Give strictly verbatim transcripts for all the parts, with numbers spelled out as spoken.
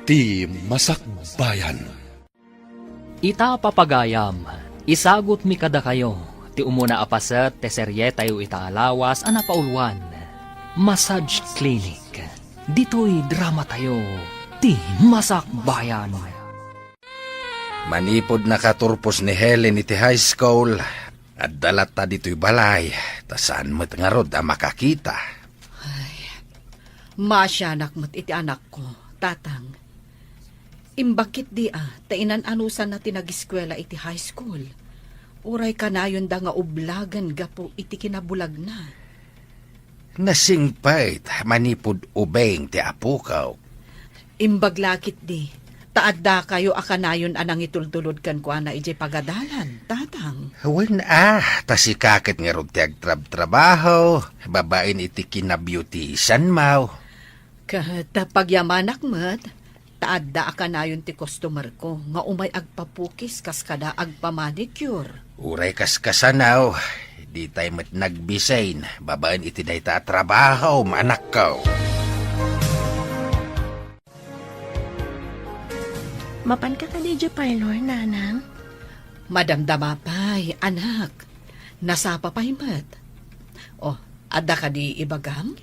Ti Masakbayan. Ita, papagayam, isagutmi kadakayo ti umuna a paset ti serietayo ita a lawas a napauluan, Massage Clinic. Ditoy dramatayo, Ti Masakbayan. Manipud nakaturpos ni Helen iti high school, adda latta ditoy balay, ta saan met ngarud a makakita. Ay, maasianak met iti anakko, Tatang. Imbag ketdi a, ta inan-anusanna ti nagiskuela iti high school. Uray kanayonda nga ublagen gapu iti kinabulagna. Nasingpet manipud ubing ti apok. Imbag la ketdi, ta addakayo a kanayon a nangitultulod kenkuana idiay pagadalan, Tatang. Wen a, ta sika ket ngarud ti agtrabtrabaho, babaen iti kinabeautisanmo. Ket pagyamanak met, ta adda a kanayon ti customerko nga umay agpapukis kas kada agpamanicure. Uray kaskasano, ditay met nagbisin babaen iti dayta a trabahom, anakko. Mapanka kadi idiay parlor, Nanang? Madamdama pay, anak. Nasapa pay met. Oh, adda kadi ibagam?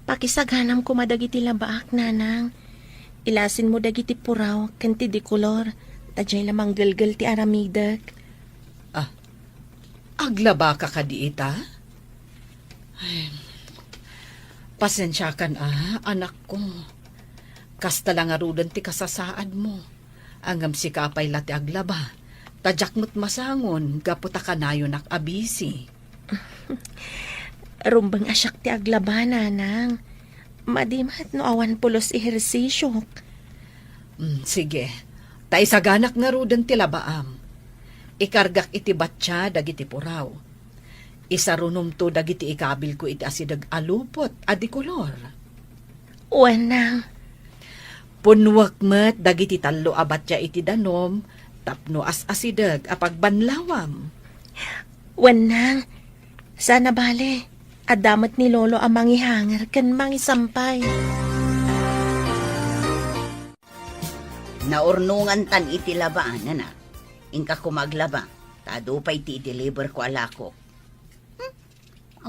Pakisaganam koma dagiti labaak, Nanang. Ilasinmo dagiti puraw ken ti dekolor, ta diay la manggelgel ti aramidek. Ah, aglabaka kadi ita? Ay, pasensiakan a, anakko. Kasta la ngaruden ti kasasaadmo. Ngem sika pay la ti aglaba, ta diak met masangon gapu ta kanayonak a busy. Rumbeng a siak ti aglaba, Nanang. Madi met no awan pulos ehersisiok. Mm, sige. Ta isaganak ngaruden ti labaam. Ikargak iti batsia dagiti puraw. Isarunomto dagiti ikabilko iti asideg a lupot a dekolor. Wen, Nang. Punnuek met dagiti tallo a batsia iti danom tapno as-asideg a pagbanlawam. Wen, Nang. Saan a bale, adda met ni Lolo a mangihanger ken mangisampay. Naurnongantan iti laba, anak. Inka koma aglaba, ta adu pay ti i-deliver ko a lakok. Hmm?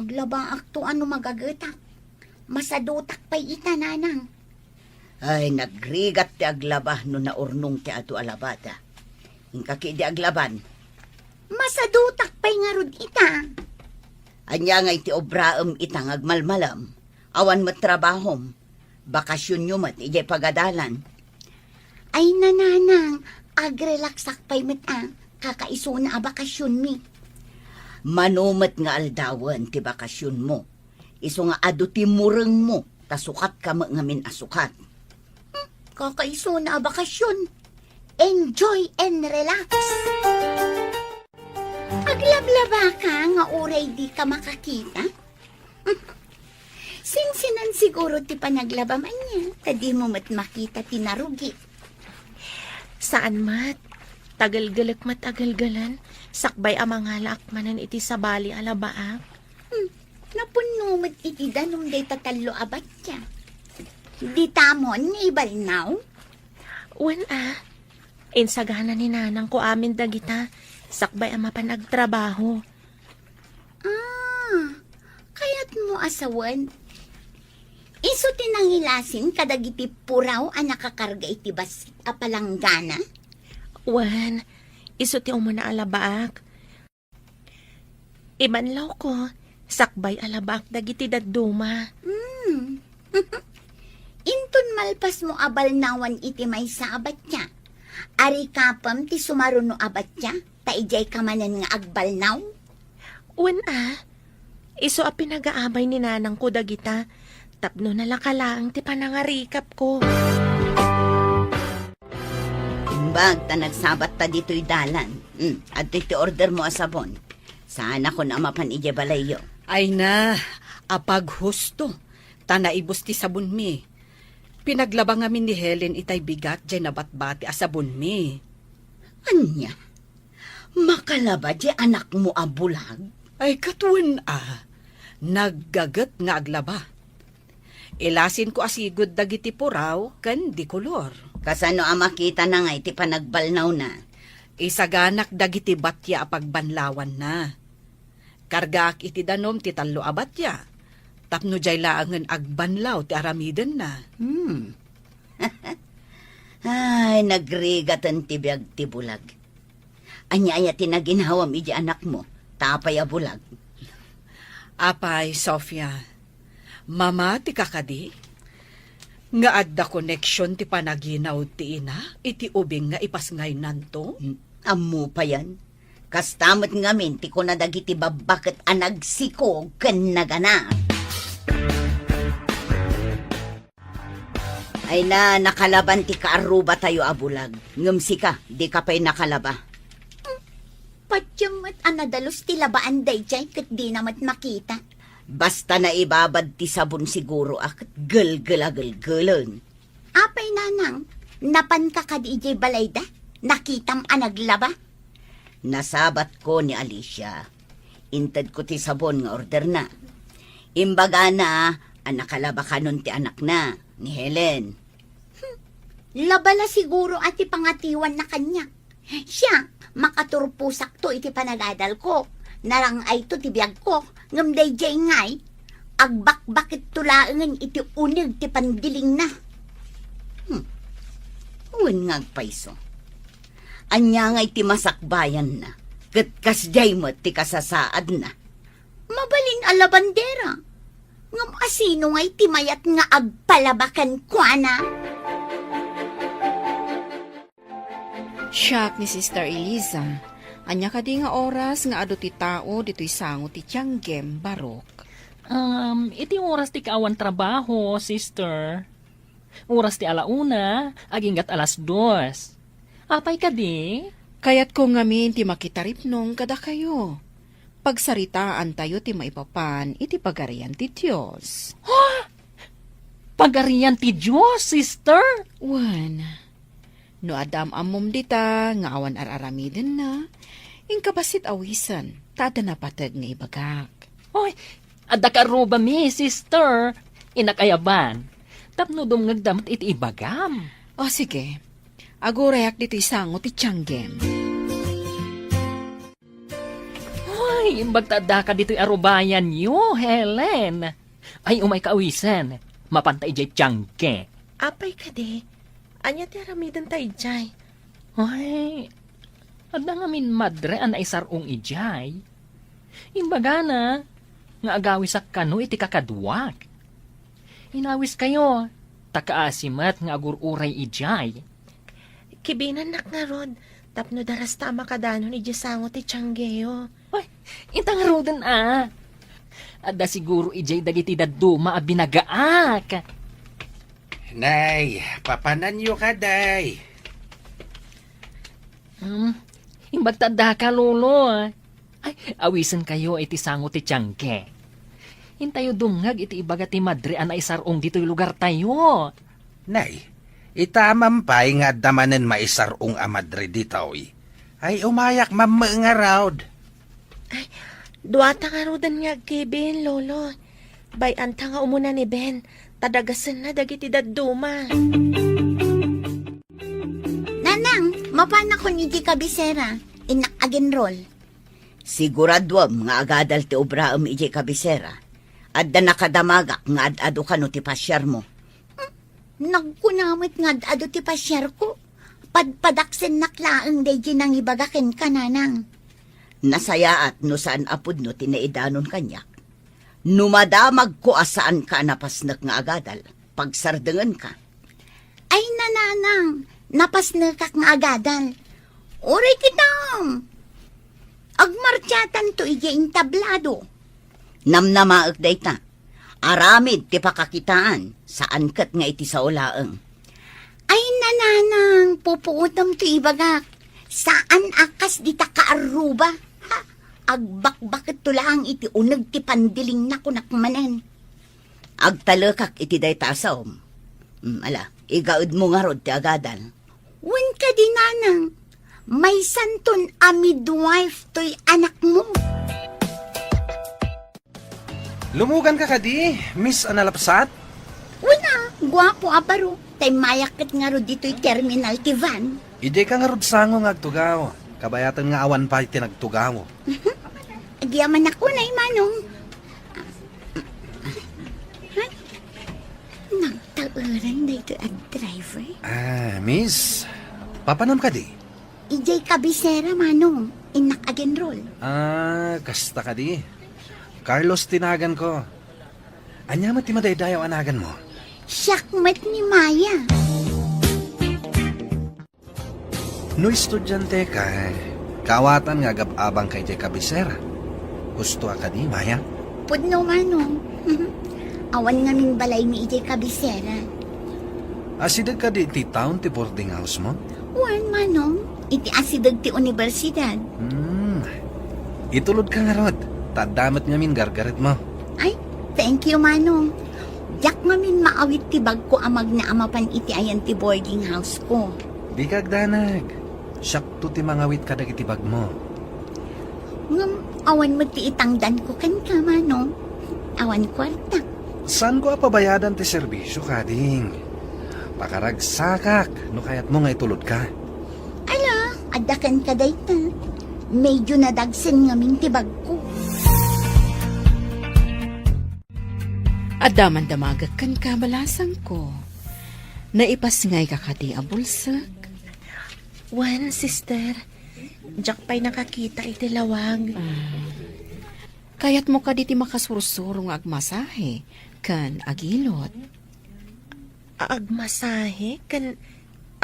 Aglabaakto a no magagetak. Masadutak pay ita, Nanang. Ay, nagrigat ti aglaba no naurnong ti adu a labada. Inka ketdi aglaban. Masadutak pay ngarud ita. Ania ngay ti obraem ita nga agmalmalem? Awan met trabahom. Bakasionyo met idiay pagadalan. Ay, Nanang, agrelaksak pay met a, kakaisuna a bakasionmi. Mano met nga aldawen ti bakasionmo? Isu nga adu ti murengmo, ta sukatka met ngamin a sukat. Hmm, kakaisuna a bakasion. Enjoy and relax. Aglablabaka nga uray dika makakita? Sinsinan siguro ti panaglabam ania, ta dimo met makita ti narugi. Saan met. Tagelgelek met a gelgelen, sakbay a mangalaak manen iti sabali a labaak. Hmm, napunno met iti danum dayta tallo a batya. Ditamon nga ibalnaw? Wen a, insagana ni nanangko amin dagita, sakbay a mapan agtrabaho. Ah, kayatmo a sawen? Isu ti nangilasin kadagiti puraw a nakakarga iti bassit a palanggana? Wen, isu ti umuna a labaak. Ibanlawko, sakbay a labaak dagiti dadduma. Hmm. Inton malpasmo a balnawan iti maysa a batya, arikapem ti sumaruno a batya, ta idiayka manen nga agbalnaw? Wen a, isu a pinagaabay ni nanangko dagita, tapno nalaka laeng ti panangarikapko. Imbag ta nagsabatta ditoy dalan. Hmm, adtoy ti ordermo a sabon. Saanakon a mapan idiay balayyo. Ay na, apaghusto, ta naibus ti sabonmi. Pinaglaba ngamin ni Helen itay bigat diay nabatbati a sabonmi. Ania? Makalaba diay anakmo a bulag? Ay, ket wen a, naggaget nga aglaba. Ilasinko a sigud dagiti puraw ken di kolor. Kasano a makitana ngay ti panagbalnawna? Isaganak dagiti batia a pagbanlawanna. Kargaak iti danum ti tallo a batia, tapno diay laengen agbanlaw ti aramidenna. Hmm. Ay, nagrigaten ti biag ti bulag. Ania aya ti naginawam iti anakmo? Ta apay a bulag? Apay, Sofia, mamatika kadi nga adda koneksion ti panaginaw ti ina iti ubing nga ipasngaynanto? Hmm, ammo payen. Kasta met ngamin ti kuna dagiti babbaket a nagsiko ken nagana. Ay na, nakalaban ti kaarrubatayo a bulag. Ngem sika, dika pay nakalaba. Patiem met a nadalus ti labaan daydiay ket dina met makita. Basta naibabad ti sabon siguro a ket gelgel a gelgelen. Apay, nanang, napanka kadi idiay balayda? Nakitam a naglaba? Nasabatko ni Alicia. Intedko ti sabon nga orderna. Imbagana a nakalaba kanon ti anakna, ni Helen. Hmm, laba la siguro a ti pangatiwanna kaniak. Siak, makaturposakto iti panagadalko. Narang-ayto ti biagko, ngem daydiay ngay, agbakbaketto laengen iti uneg ti pandilingna. Hmm. Wen nga agpayso. Ania ngay ti masakbayanna? Ket kasdiay met ti kasasaadna. Mabalin a labandera. Ngem asino ngay ti mayat nga agpalaba kenkuana? Siak ni Sister Eliza. Ania kadi nga oras nga adu ti tao ditoy sango ti tianggem, Barok? Um, iti oras ti kaawan trabaho, sister. Oras ti ala una, aginggat alas dos. Apay kadi? Kayatko ngamin ti makitaripnong kadakayo. Pagsaritaantayo ti maipapan iti Pagarian ti Dios. Ha? Pagarian ti Dios, sister? Wen, no adda am-ammom dita nga awan ar-aramidenna, inka bassit awisen, ta adda napateg nga ibagak. Oy, adda karrubami, sister. Inak ayaban. Tapno dumngegda met iti ibagam. O, sige. Agurayak ditoy sango ti tianggem. Ay, imbag ta addaka ditoy arubayanyo, Helen. Ay, umayka awisen. Mapanta idiay tiangge. Apay kadi, ania ti aramidenta idiay? Ay, adda ngamin madre a naisar-ong idiay. Imbagana nga agawisak kano iti kakaduak. Inawiskayo, ta kaasi met nga agur-uray idiay. Kibinannak ngarud, tapno darasta a makadanon idiay sango ti tianggeyo. Ay, inta ngaruden a. Adda siguro idiay dagiti dadduma a binagaak. Nay, papananyo kadi. Hmm, imbag ta addaka, Lolo. Ay, awisenkayo iti sango ti tiangge. Intayo dumngeg iti ibaga ti madre a naisar-ong ditoy lugartayo. Nay, ita man pay nga adda manen maisar-ong a madre ditoy. Ay, umayak mammet ngarud. Ay, duata ngaruden nga agkibin, Lolo. Bay-anta nga umuna ni Ben, ta dagasenna dagiti dadduma. Nanang, mapanakon iti kabisera, innak agenrol. Siguraduem nga agadal ti obraem iti kabisera. Adda nakadamagak nga ad-adu kano ti pasiarmo. Hmm, nagkuna met nga ad-adu ti pasiarko. Padpadaksennak laeng daydi nangibaga kenka, Nanang. Nasayaat no saan a pudno ti naidanon kaniak. No madamagko a saanka a napasnek nga agadal, pagsardengenka. Ay, Nanang, napasnekak nga agadal. Uray kitam! Agmartiatanto idiay entablado. Namnamaek dayta. Aramid ti pakakitaan, saan ket nga iti sao laeng. Ay, Nanang, pupuotem ti ibagak. Saan a kas dita kaarruba. Ha? Agbakbaketto laeng iti uneg ti pandilingna, kunak manen. Agtalekak iti dayta a saom. Mm, ala, igaedmo ngarud ti agadal. Wen kadi, Nanang, maysanton a midwife toy anakmo. Lumuganka kadi, Miss Analapsat? Guapo a baro, ta immayak ket ngarud ditoy terminal ti van. Idiay ka ngarud sango nga agtugaw, kabayatan nga awan pay ti nagtugaw. Agyamanak unay, Manong. Ha? Nagtaeran daytoy a driver? Ah, miss, papanam kadi? Idiay kabisera, Manong. Innak agenrol. Ah, kasta kadi. Carlos ti naganko. Ania met ti madaydayaw a naganmo? Siak met ni Maya. No estudiante ka, kaawatan nga agab-abang ka idiay kabisera. Husto a kadi, Maya? Pudno, Manong. Awan ngamin balaymi idiay kabisera. Asideg kadi ti town ti boarding house mo? Wen, Manong. Iti asideg ti universidad. Hmm. Itulod ka ngarud, ta adda met ngamin gargaretmo. Ay, thank you, Manong. Diak ngamin maawit ti bagko a magna a mapan iti ayan ti boarding house ko. Dika agdanag. Siakto ti mangawit kadagiti bagmo. Ngem awan met ti itangdanko kenka, Manong. Awan kuarta. Saanko a pabayadan ti serbisio, kading. Pakaragsakak no kayatmo nga itulod ka. Ala, adda kenka dayta. Medyo nadagsen ngamin ti bagko. Adda man damagek kenka, balasangko. Naipasngayka kadi a bulsek? Wen, sister. Diak pay nakakita iti lawag. Ah. Kayatmo kadi ti makasursuro nga agmasahe ken agilot? Agmasahe ken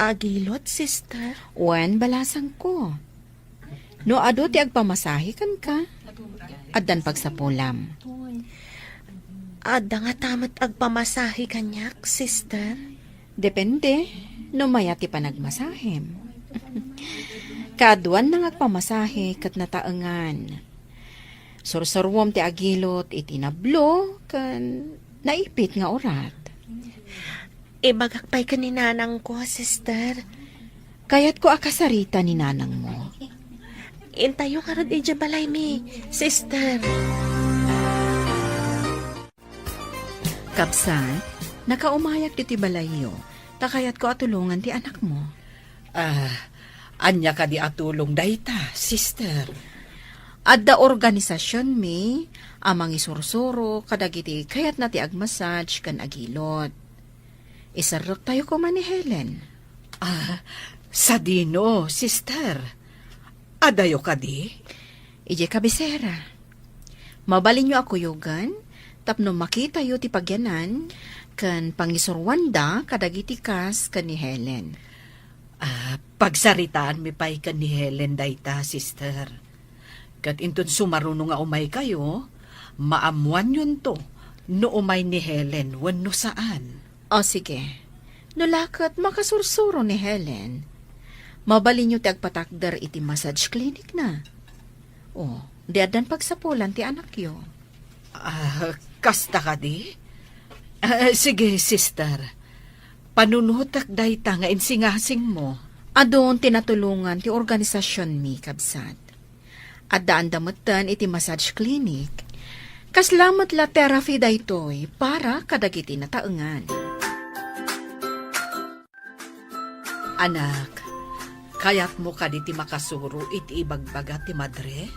agilot, sister? Wen, balasangko. No adu ti agpamasahe kenka, addan pagsapulam. Adda ngata met agpamasahe kaniak, sister? Depende no mayat ti panagmasahem. Kaaduanna nga agpamasahe ket nataengan. Sursuruem ti agilot iti nablo ken naipit nga urat. Ibagak pay ken ni nanangko, sister. Kayatko a kasarita ni nanangmo. Intayo ngarud idiay balaymi, sister. Kabsat, nakaumayak ditoy balayyo, ta kayatko a tulongan ti anakmo. Ah, ania kadi a tulong dayta, sister? Adda organisasionmi a mangisursuro kadagiti kayatna ti agmassage ken agilot. Iserrektayo koma ni Helen. Ah, sadino, sister? Adayo kadi? Idiay kabisera. Mabalinyo a kuyogan tapno makitayo ti pagyanan ken pangisuruanda kadagiti kas ken ni Helen. Ah, pagsaritaanmi pay ken ni Helen dayta, sister. Ket inton sumaruno nga umaykayo, maammoanyonto no umay ni Helen wenno saan. O, sige. No la ket makasursuro ni Helen, mabalinyo ti agpatakder iti massage clinic na. O, di addan pagsapulan ti anakyo. Ah, kasta kadi? Ah, sige, sister. Panunotek dayta nga insingasingmo. Adun ti natulongan ti organisasionmi, kabsat. Addaanda metten iti massage clinic. Kasla met la therapy daytoy para kadagiti nataengan. Anak, kayatmo kadi ti makasuro iti ibagbaga ti madre?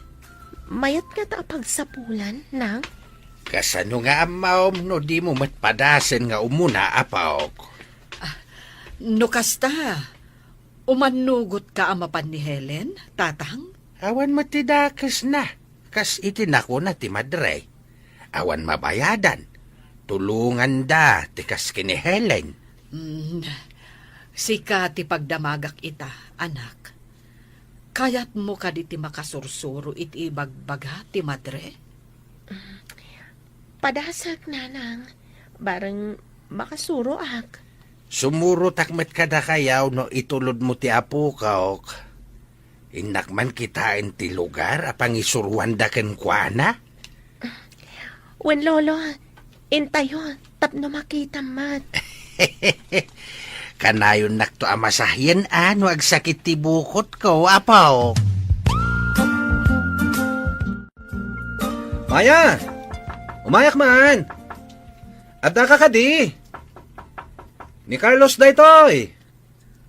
Mayat ngata a pagsapulan, nang? Kasano nga ammom no dimo met padasen nga umuna, apok? Ah, no kasta, umannugotka a mapan ni Helen, tatang? Awan met ti dakesna, kas iti nakuna ti madre. Awan mabayadan. Tulonganda ti kas ken ni Helen. Mm, sika ti pagdamagak ita, anak. Kayatmo kadi ti makasursuro iti ibagbaga ti madre? Padasek, nanang. Bareng makasuroak. Sumurotak met kadakayaw no itulodmo ti apok. Innak man kitaen ti lugar a pangisuroanda kenkuana? Wen, Lolo, intayo tapno makitam met. Kanayonnakto a masahien a no agsakit ti bukotko, apo. Maya! Umayak man! Addaka kadi? Ni Carlos daytoy!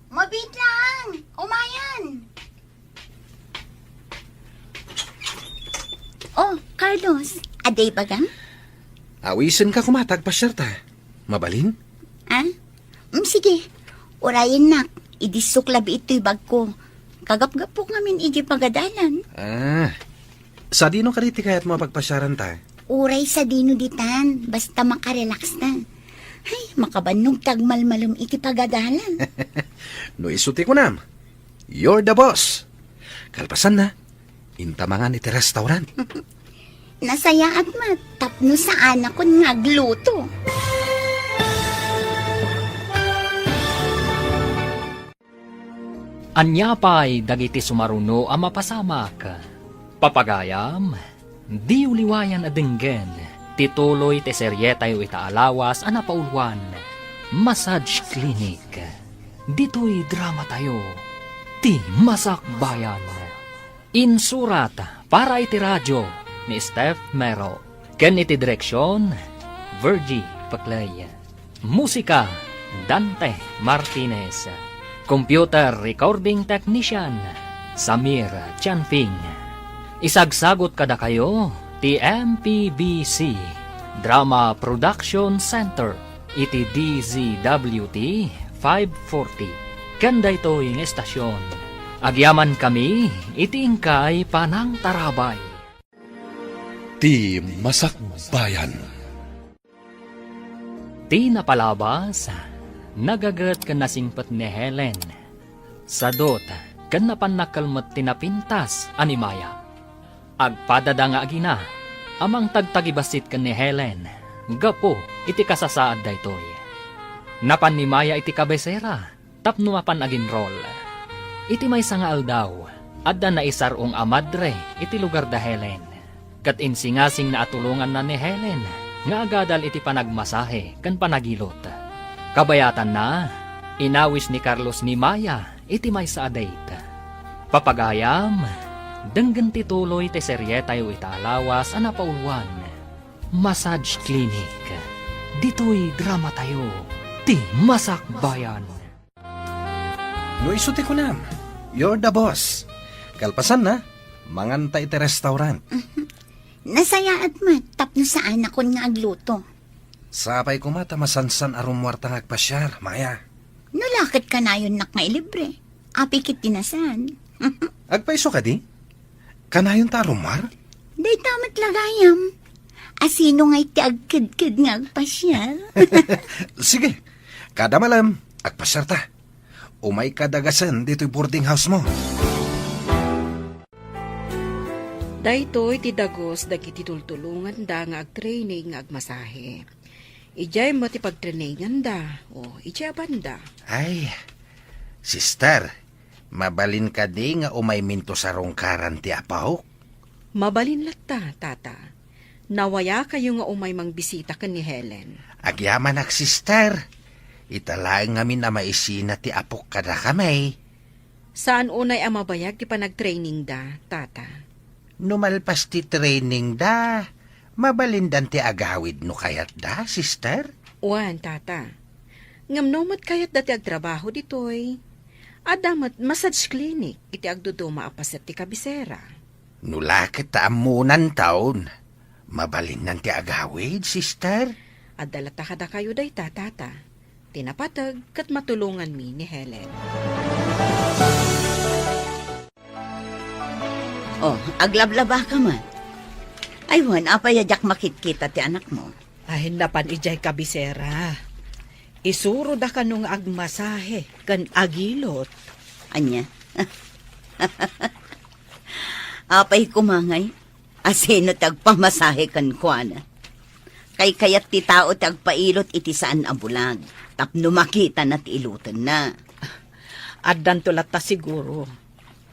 Mabiit lang! Umayan! Oh, Carlos, adda ibagam? Awisenka koma ta agpasiarta. Mabalin? Ah? Mm, sige. Urayennak, idissok labi itoy bagko. Kagapgapok ngamin iti pagadalan. Ah, sadino kadi ti kayatmo a pagpasiaranta? Uray sadino ditan, basta makarelaxta. Ay, makabannog ta agmalmalem iti pagadalan. No isu ti kunam, you're the boss. Kalpasanna, inta mangan iti restaurant. Nasayaat met tapno saanakon nga agluto. Ania pay dagiti sumaruno a mapasamak? Papagayam, diyo liwayan a denggen ti tuloy ti serietayo ita a lawas a napauluan, Massage Clinic. Ditoy dramatayo, ti Masakbayan. Insurat para iti radio ni Steph Mero ken iti direksion, Virgie Paclay. Musika, Dante Martinez. Computer recording technician, Samir Chanfing. Isagsagot kadakayo ti M P B C Drama Production Center iti D Z W T five forty. Ken daytoy nga estasyon, agyamankami iti inkay panangtarabay. Ti Masakbayan. Ti napalabas, nagaget ken nasingpet ni Helen. Sadut, ken napan nakelmet ti napintas a ni Maya. Agpadada nga agina a mangtagtagibassit ken ni Helen gapu iti kasasaad daytoy. Napan ni Maya iti kabesera tapno mapan aginrol. Iti maysa nga aldaw, adda naisar-ong a madre iti lugar da Helen, ket insingasingna a tulonganna ni Helen nga agadal iti panagmasahe ken panagilot. Kabayatanna, inawis ni Carlos ni Maya iti maysa a date. Papagayam, denggen ti tuloy ti serietayo ita a lawas a napauluan, Massage Clinic. Ditoy dramatayo, ti Masakbayan. No isu ti kunam, you're the boss. Kalpasanna, manganta iti restaurant. Nasayaat met tapno saanakon nga agluto. Sapay koma ta masansan a rummuarta nga agpasiar, Maya. No la ket kanayonnak nga ilibre. Apay ket ti nasan. Agpayso kadi? Kanayonta a rummuar? Dayta met la gayam. Asino ngay ti agkedked nga agpasiar? Sige, kada malem, agpasiarta. Umayka dagasen ditoy boarding house mo. Daytoy ti dagus dagiti tultulonganda nga agtraining nga agmasahe. Idiay met ti pagtraininganda, o idiay a banda. Ay, sister, mabalin kadi nga umayminto sarungkaran ti apok? Mabalin latta, tata. Nawayakayo nga umay mangbisita ken ni Helen. Agyamanak, sister. Ita laeng ngamin a maisina ti apok kadakami. Saan unay a mabayag ti panagtrainingda, tata? No malpas ti trainingda, mabalindan ti agawid no kayatda, sister? Wen, tata. Ngem no met kayatda ti agtrabaho ditoy, adda met massage clinic iti agduduma a paset ti kabisera. No la ket ta ammonanton, mabalinnan ti agawid, sister? Adda latta kadakayo dayta, tata. Ti napateg ket matulonganmi ni Helen. Oh, aglablabaka man. Ay, wen, apay a diak makitkita ti anakmo? Ay, napan idiay kabisera. Isuroda kano nga agmasahe ken agilot. Ania? Apay koma ngay? Asino ti agpamasahe kenkuana? Kaykayat ti tao ti agpailot iti saan a bulag tapno makitana ti ilotenna. Addanto latta siguro.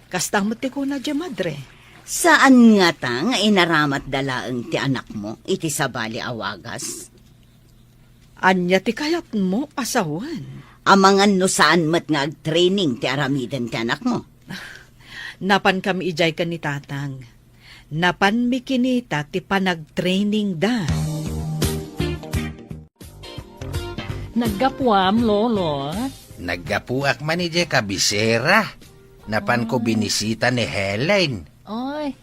Kasta met ti kuna diay madre. Saan ngata nga inaramatda laeng ti anakmo iti sabali a wagas? Ania ti kayatmo a sawen? Amangan no saan met nga agtraining ti aramiden ti anakmo? Napankami idiay ken ni Tatang. Napanmi kinita ti panagtrainingda. Naggapuam, Lolo? Naggapuak man idiay kabisera. Napanko Ah. binisita ni Helen. Ay,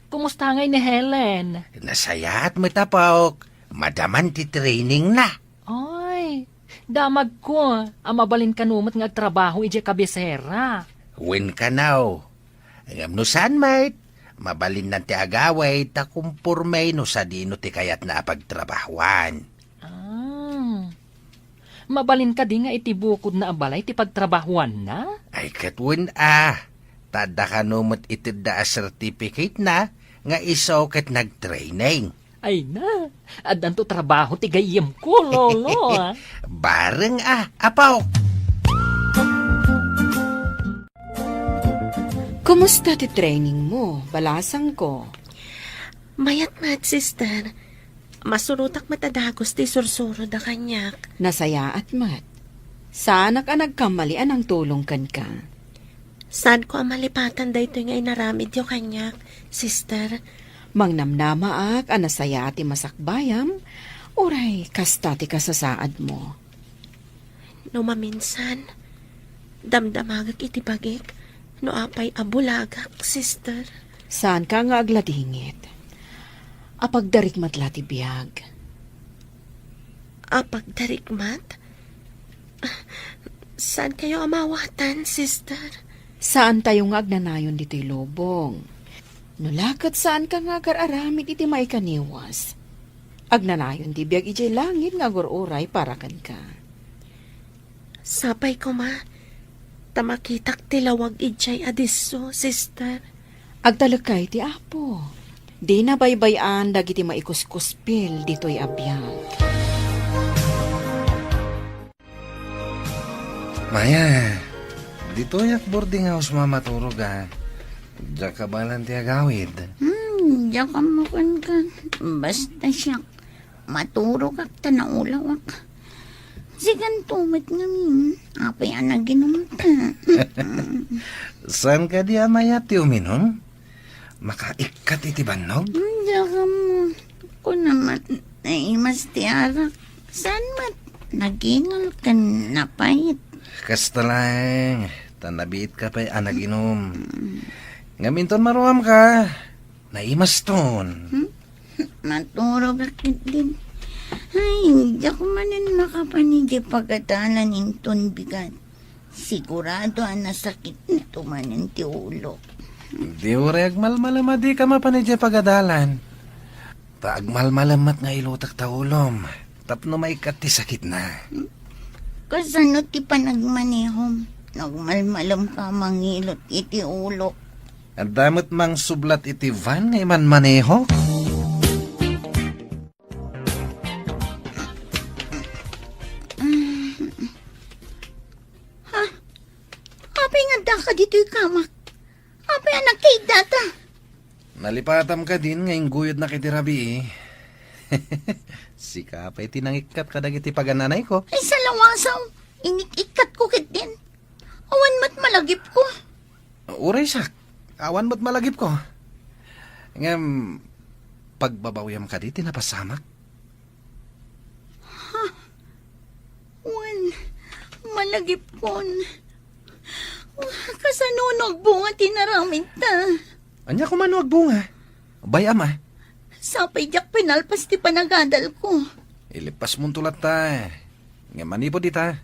kumusta ngay ni Helen? Nasayaat met, apok. Madaman ti training na. Ay, damagko a mabalin kano met nga agtrabaho idiay kabisera. Wen kanaw. Ngem no saan met, mabalinnan ti agawid ta kumporme no sadino ti kayatna a pagtrabahoan. Ah. Mabalin kadi nga iti bukodna a balay ti pagtrabahoanna? Ay, ket wen a. Ta adda kano met itedda a certificate na nga isu ket nagtraining. Ay na, addanto trabaho ti gayyemko, Lolo, ah. Bareng a, apo. Kumusta ti training mo, balasangko? Mayat met, sister. Masurotak met a dagus ti sursuro da kaniak. Nasayaat met. Saanak a nagkamali a nangtulong kenka. Saanko a malipatan daytoy nga inaramidyo kaniak, sister. Mangnamnamaak a nasayaat ti masakbayam, uray kasta ti kasasaadmo. No maminsan, damdamagek iti bagik no apay a bulagak, sister. Saanka nga agladingit. Apagdarikmat la ti biag. Apagdarikmat? Saankayo a maawatan, sister? Saantayo nga agnanayon ditoy lubong. No la ket saanka nga agar-aramid iti maikaniwas, agnanayon ti biag idiay langit nga agur-uray para kenka. Sapay koma, ta makitak ti lawag idiay a disso, sister. Agtalekka iti Apo. Dina baybay-an dagiti maikuskuspil ditoy a biag. Maya, ditoyak boarding house mamaturog a. Diak kabaelan ti agawid. Hmm, diak ammo kenka. Basta siak, maturogak ta naulawak. Sikanto met ngamin, apay a naginumta. Saan kadi a mayat ti uminum? Makaikkat iti bannog? Diak ammo. Kuna met, naimas ti arak. Saan met? Nagingal ken napait. Kasta laeng, ta nabiitka pay a naginum. Ngem inton maruamka, naimaston. Hmm? Maturogak ketdin. Ay, diak manen makapan idiay pagadalan inton bigat. Sigurado a nasakitto manen ti ulok. Di uray agmalmalem a dika mapan idiay pagadalan. Ta agmalmalem met nga ilutek ta ulom tapno maikkat ti sakitna. Kasano ti panagmanehom? Nagmalmalemka a mangilot iti ulok. Adda met mangsublat iti van nga imanmanehok. Ha? Apay nga addaka ditoy kamak? Apay a nagkaiddata? Nalipatam kadin nga ingguyodnak iti rabii. Sika pay ti nangikkat kadagiti pagananayko. Ay, salawasaw, inik-ikkatko ketdin. Awan met malagipko. Uray siak, awan met malagipko. Ngem, pagbabawiam kadi ti napasamak? Ha? Wen, malagipkon. Kasano no agbunga ti naramidta? Ania koma no agbunga? Bay-am a. Sapay diak pinalpas ti panagadalko. Ilipasmonto latta. Ngem manipud ita,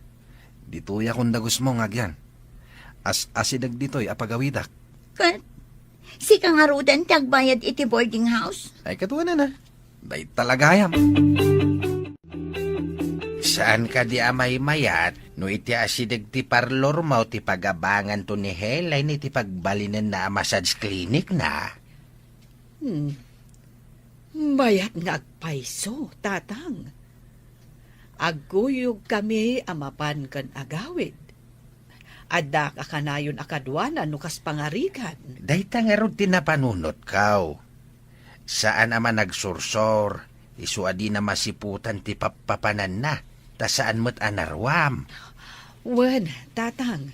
ditoyakon dagusmo nga agyan. As-asideg ditoy a pagawidak. Ket sika ngaruden ti agbayad iti boarding house? Ay, ket wen a. Dayta la gayam. Saan kadi a maymayat no iti asideg ti parlormo ti pagabanganto ni Helen iti pagbalinenna a massage clinic na? Hmm. Mayat nga agpayso, Tatang. Agguyogkami a mapan ken agawid. Addaak a kanayon a kaduana no kas pangarigan. Dayta ngarud ti napanunotko. Saan a managsursor, isu a dina masiputan ti pappapananna, ta saan met a naruam. Wen, Tatang.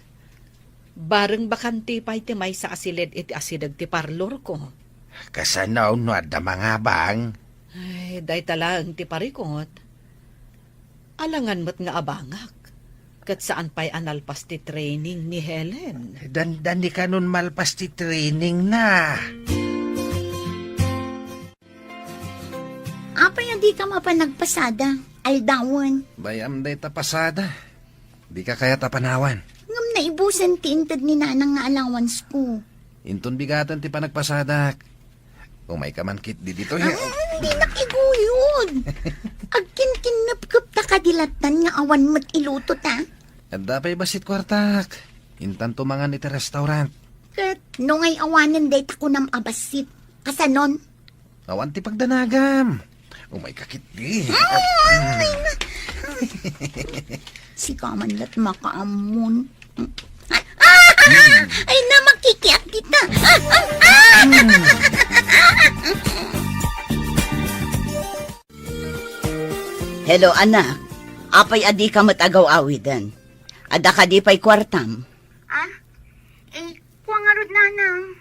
Bareng bakante pay ti maysa a siled iti asideg ti parlorko. Kasano no adda mangabang? Ay, dayta laeng ti parikot. Alangan met nga abangak. Ket saan pay a nalpas ti training ni Helen. Dandani kanon malpas ti training na. Apay a dika mapan nagpasada, aldawen? Bay-am dayta pasada. Dika kayat a panawan. Ngem naibusen ti inted ni Nanang nga allowance ko. Inton bigaten ti panagpasadak. Umayka man ketdi ditoy. Ah, dinak iguyod. Agkinkinnepkep ta kadi lattan nga awan met iluto ta. Adda pay bassit kuartak. Intanto mangan iti restaurant. Ket no ngay awanen dayta kunam a bassit, kasanon? Awan ti pagdanagam. Umayka ketdi. Ah, ay na. Sika man lat makaammon. Ah, ay na, makikiat dita. Ah, ah, ah. Hello, anak. Apay a dika met agaw-awiden? Adda kadi pay kuartam? Ah? Eh, kua ngarud, Nanang.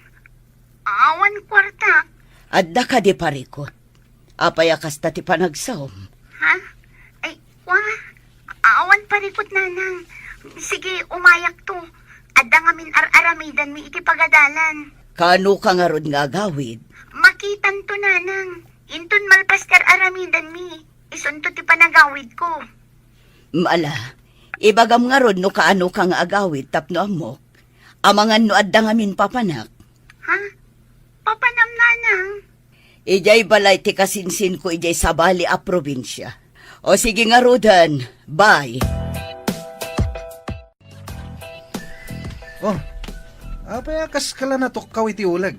Awan kuarta. Adda kadi parikut? Apay a kasta ti panagsaom? Ha? Ay, kua? Awan parikut, Nanang. Sige, umayakto. Adda ngamin ar-aramidanmi iti pagadalan. Kaano ka ngarud nga agawid? Makitanto, Nanang. Inton malpas ti ar-aramidanmi, isunto ti panagawidko. Ala, ibagam ngarud no kaano ka nga agawid tapno ammok. Amangan no adda ngamin papanak. Ha? Papanam, Nanang? Idiay balay ti kasinsinko idiay sabali a probinsia. O sige ngaruden, bye. Oh, apay a kaskala natukkaw iti uleg?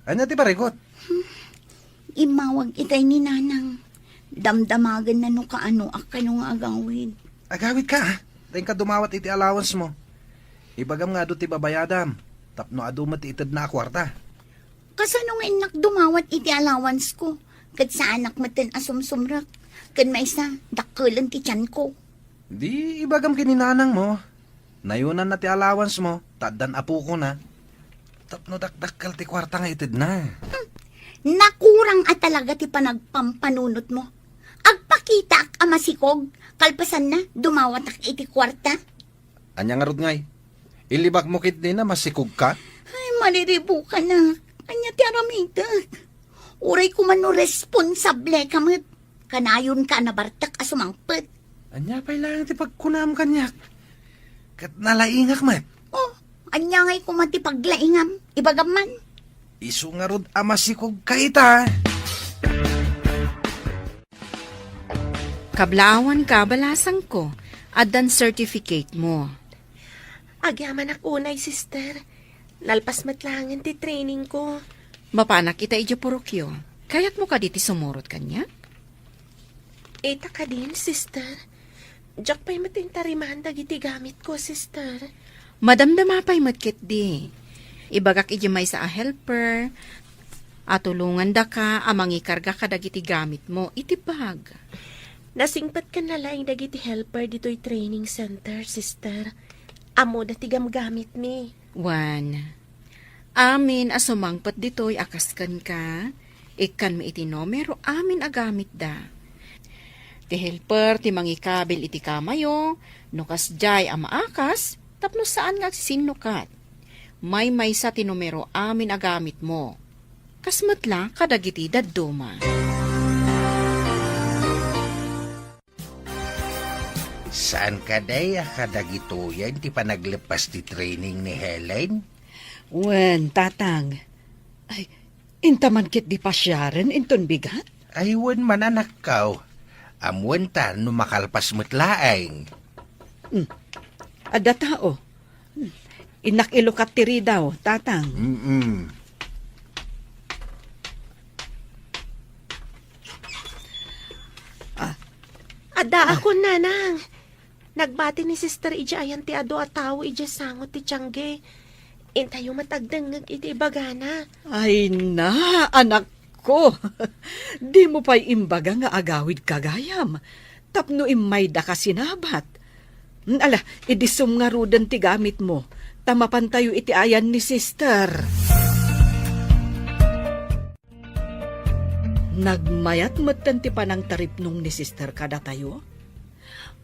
Ania ti parikut? Immawag itay ni Nanang. Damdamagenna no kaano a kano nga agawid. Agawid ka, ah. Ta inka dumawat iti allowance mo. Ibagam nga adu ti babayadam, tapno adu met ti itedna a kuarta. Kasano nga innak dumawat iti allowance ko? Ket saanak metten a sumsumrek. Ken maysa, dakkelen ti tianko. Di ibagam ken ni Nanang mo. Nayonanna ti allowance mo, ta addan apokona. Tapno dakdakkel ti kuarta nga itedna. Hmm. Nakurang a talaga ti panagpampanunot mo. Agpakitaak a masikog, kalpasanna, dumawatak iti kuarta. Ania ngarud ngay? Ilibak mo ketdin a masikog ka? Ay, maliribukanak. Ania ti aramidek? Uray koma no responsable ka met. Kanayon ka a nabartek a sumangpet. Ania pay laeng ti pagkunam kaniak? Ket nalaingak met. Oh, ania ngay koma ti paglaingam? Ibagam man. Isu ngarud a masikog ka ita. Kablaawan ka, balasangko. Addan certificate mo. Agyamanak unay, sister. Nalpas met laengen ti training ko. Mapanak ita idiay purokyo. Kayatmo kadi ti sumurot kaniak? Ita kadin, sister. Diak pay met intariman dagiti gamitko, sister. Madamdama pay met ketdi. Ibagak idiay maysa a helper a tulongandaka a mangikarga kadagiti gamitmo iti bag. Nasingpetkan laeng dagiti helper ditoy training center, sister. Ammoda ti gamgamitmi. Wen, amin a sumangpet ditoy a kas kenka, ikkanmi iti numero amin a gamitda. Ti helper ti mangikabil iti kamayo, no kasdiay a maakas, tapno saan nga agsisinnukat. Maymaysa ti numero amin a gamitmo. Kas met la kadagiti dadduma. Saan kadi a kadagitoyen ti panagleppas ti training ni Helen? Wen, Tatang. Ay, inta man ketdi pasiaren inton bigat? Ay, wen man, anakko. Ammoenta no makalpas met laeng. Hmm. Adda tao. Hmm. Innak ilukat ti ridaw, Tatang. Mm-mm. Ah. Addaakon, Nanang. Nagbati ni Sister idiay ayan ti adu a tao idiay sango ti tiangge. Intayo met agdengngeg iti ibagana. Ay na, anakko. Dimo pay imbaga nga agawidka gayam, tapno immaydaka sinabat. Ala, idisom ngaruden ti gamitmo, ta mapantayo iti ayan ni Sister. Nagmayat metten ti panangtaripnong ni Sister kadatayo.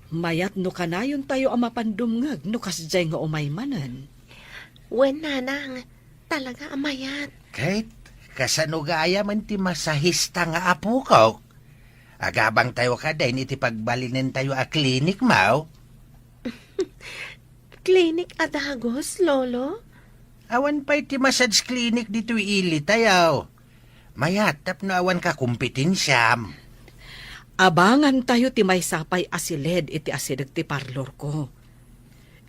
Mayat no kanayontayo a mapan dumngeg no kasdiay nga umay manen. Wen, nanang, talaga a mayat. Ket, kasano gayam ti masahista nga apokok? Agabangtayo kadin iti pagbalinentayo a klinik, maw? Klinik a dagus, Lolo? Awan pay ti massage clinic ditoy ilitayo. Mayat tapno awan kakompetensiam. Abangantayo ti maysa pay a siled iti asideg ti parlorko.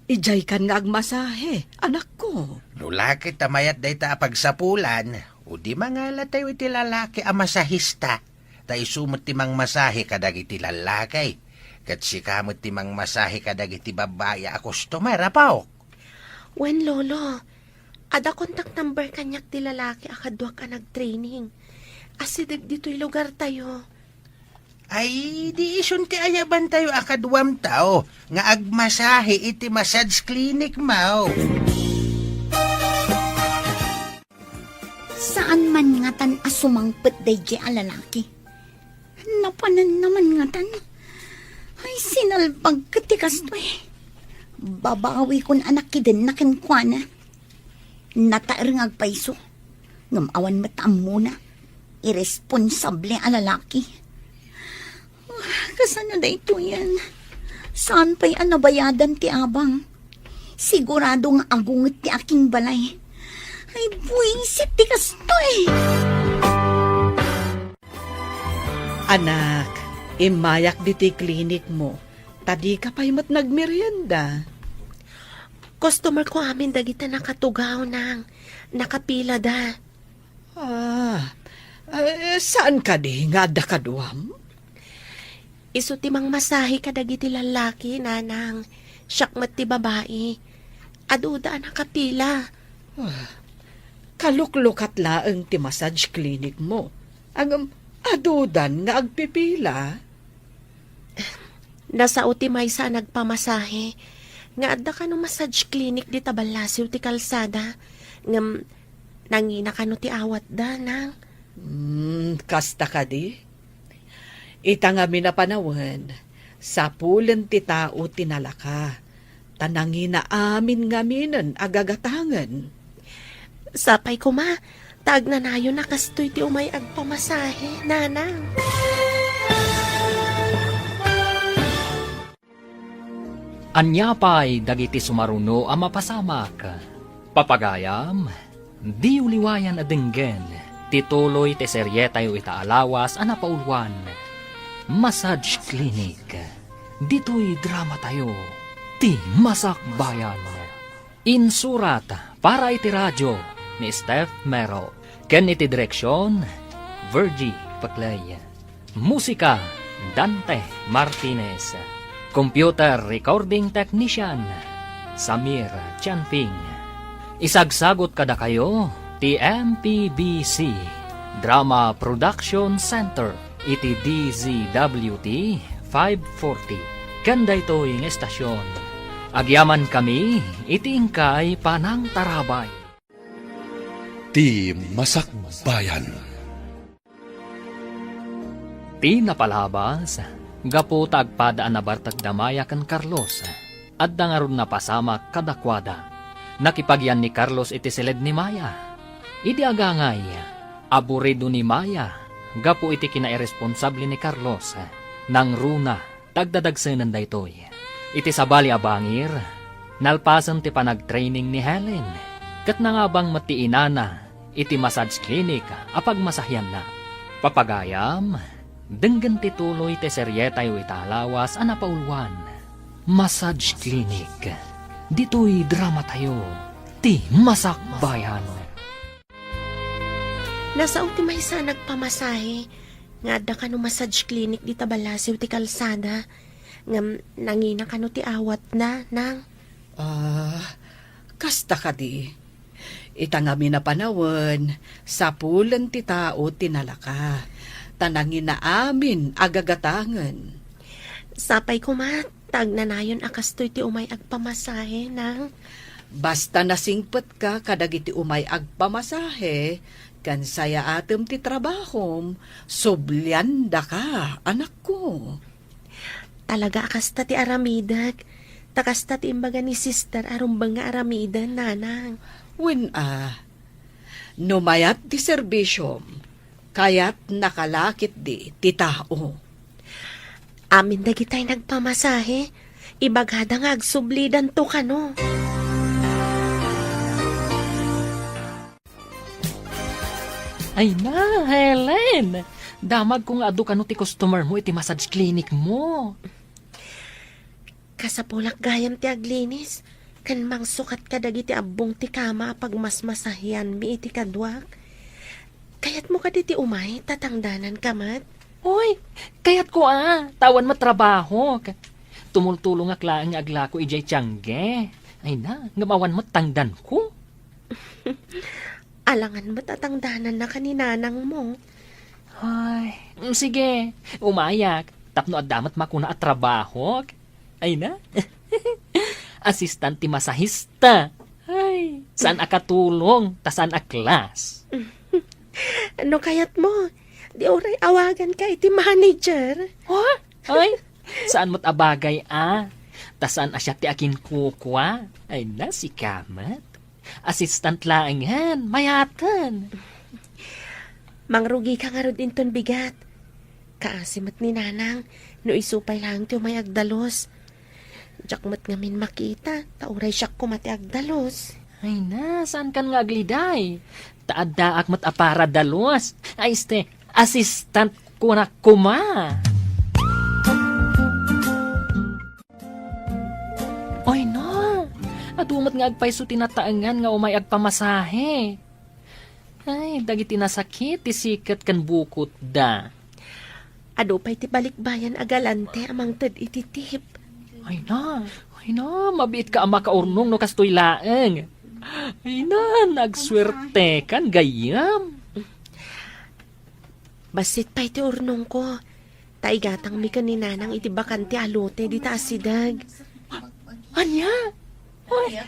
Idiaykan nga agmasahe, anakko. No la ket ta mayat dayta a pagsapulan, o di mangalatayo iti lalaki a masahista, ta isu met ti mangmasahe kadagiti lallaki, ket sika met ti mangmasahe kadagiti babbai a customer, apok. Wen, Lolo, adda contact number kaniak ti lalaki a kaduak a nagtraining. Asideg ditoy lugartayo. Ay, di isun ti ayabantayo a kaduamtayo nga agmasahe iti massage clinic, maw? Saan man ngatan a sumangpet daydiay a lalaki. Napananna man ngatan. Ay, sinalbag ket ti kastoy. Babawikon a nakidenna kenkuana. Nataer nga agpayso. Ngem awan met ammona. Irresponsable a lalaki. Ah, kasano daytoyen? Saan pay a nabayadan ti abang? Sigurado nga agunget ti akingbalay. Ay, buisit ti kastoy! Anak, immayak ditoy klinikmo, ta dika pay met nagmerienda. Customerko amin dagiti nakatugaw, nang. Nakapilada. Ah, eh, saan kadi nga adda kaduam? Isu ti mangmasahe kadagiti lallaki, nanang. Siak met ti babai. Aduda a nakapila. Ah, kaluklukat laeng ti massage clinicmo. Ngem adudan nga agpipila. Nasao ti maysa a nagpamasahe nga adda kano massage clinic dita ballasiw ti kalsada. Ngem nangina kano ti awatda, nang. Hmm, kasta kadi? Ita ngamin a panawen, sapulen ti tao ti nalaka, ta nangina amin ngaminen a gagatangen. Sapay koma, ta agnanayon a kastoy ti umay agpamasahe, nanang. Ania pay dagiti sumaruno a mapasamak? Papagayam, diyo liwayan a denggen ti tuloy ti serietayo ita a lawas a napauluan, Massage Clinic. Ditoy dramatayo, ti Masakbayan. Insurat para iti radio ni Steph Mero, ken iti direksion, Virgie Peclay. Musika, Dante Martinez. Computer recording technician, Samir Chanping. Isagsagot kadakayo ti M P B C Drama Production Center iti D Z W T five forty, ken daytoy nga estasyon. Agyamankami iti inkay panangtarabay. Ti Masakbayan. Ti napalabas, gapu ta agpada a nabartek da Maya ken Carlos, adda ngarud napasamak kadakuada. Nakipagyan ni Carlos iti siled ni Maya. Idi agangay, aburido ni Maya gapu iti kinairresponsable ni Carlos. Nangruna ta agdadagsenen daytoy. Iti sabali a bangir, nalpasen ti panagtraining ni Helen, ket nangabang met ti inana iti massage clinic a pagmasahianna. Papagayam, denggen ti tuloy ti serietayo ita a lawas a napauluan, Massage Clinic. Ditoy dramatayo, ti Masakbayan. Nasao ti maysa a nagpamasahe nga adda kano massage clinic dita ballasiw ti kalsada, ngem nangina kano ti awatna, nang. Ah, kasta kadi. Ita ngamin a panawen, sapulen ti tao ti nalaka, ta nangina amin a gagatangen. Sapay koma, ta agnanayon a kastoy ti umay agpamasahe, nang. Basta nasingpetka kadagiti umay agpamasahe, ken sayaatem ti trabahom, subliandaka, anakko. Talaga a kasta ti aramidek. Ta kasta ti imbaga ni sister a rumbeng nga aramiden, nanang. Wen a, no mayat ti serbisyom, kayatnaka la ketdi ti tao. Amin dagitay nagpamasahe, ibagada nga agsublidanto kano. Ay na, Helen! Damagko nga adu kano ti customer mo iti massage clinic mo. Kasapulak gayam ti aglinis, ken mangsukat kadagiti abbong ti kama a pagmasmasahianmi iti kaduak. Kayatmo kadi ti umay, tatangdananka met? Oy, kayatko a, ta awan met trabahok. Tumultulongak laeng nga aglako idiay tiangge. Ay na, ngem awan met tangdanko. Alangan met a tangdanannaka ni nanangmo. Ay, mm, sige, umayak. Tapno adda met makuna a trabahok. Ay na. Assistant ti masahista. Ay, saan a katulong, ta saan a class. No kayatmo, di uray awaganka iti manager. Ha? Ay, saan met a bagay a. Ta saan a siak ti akinkukua. Ay na, sika met. Assistant laengen, mayaten. Mangrugika ngarud inton bigat. Kaasi met ni nanang, no isu pay laeng ti umay agdalus. Diak met ngamin makita, ta uray siak koma ti agdalus. Ay na, saankan nga agliday? Ta addaak met a para dalus. Ay, este, assistant kunak koma. Ay na, adu met nga agpayso ti nataengan nga umay agpamasahe. Ay, dagiti nasakit ti siket ken bukotda. Adu pay ti balikbayan a galante a mangted iti tip. Ay na, ay na, mabiitka a makaurnong no kastoy laeng. Ay na, nagsuertekan gayyem. Bassit pay ti urnongko. Ta igatangmi ken ni nanang iti bakante a lote dita a sideg. Ania? Ay,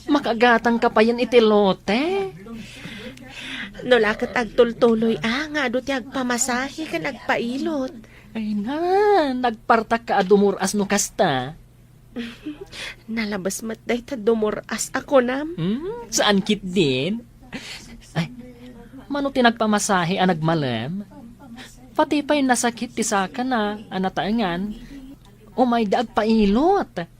makagatangka payen iti lote? No la ket agtultuloy a nga adu ti agpamasahe ken agpailot. Ay na, nagpartakka a dumur-as no kasta. Nalabes met dayta dumur-as a kunam. Hmm, saan ketdin? Ay, mano ti nagpamasahe a nagmalem? Pati pay nasakit ti sakana a nataengan, umayda agpailot.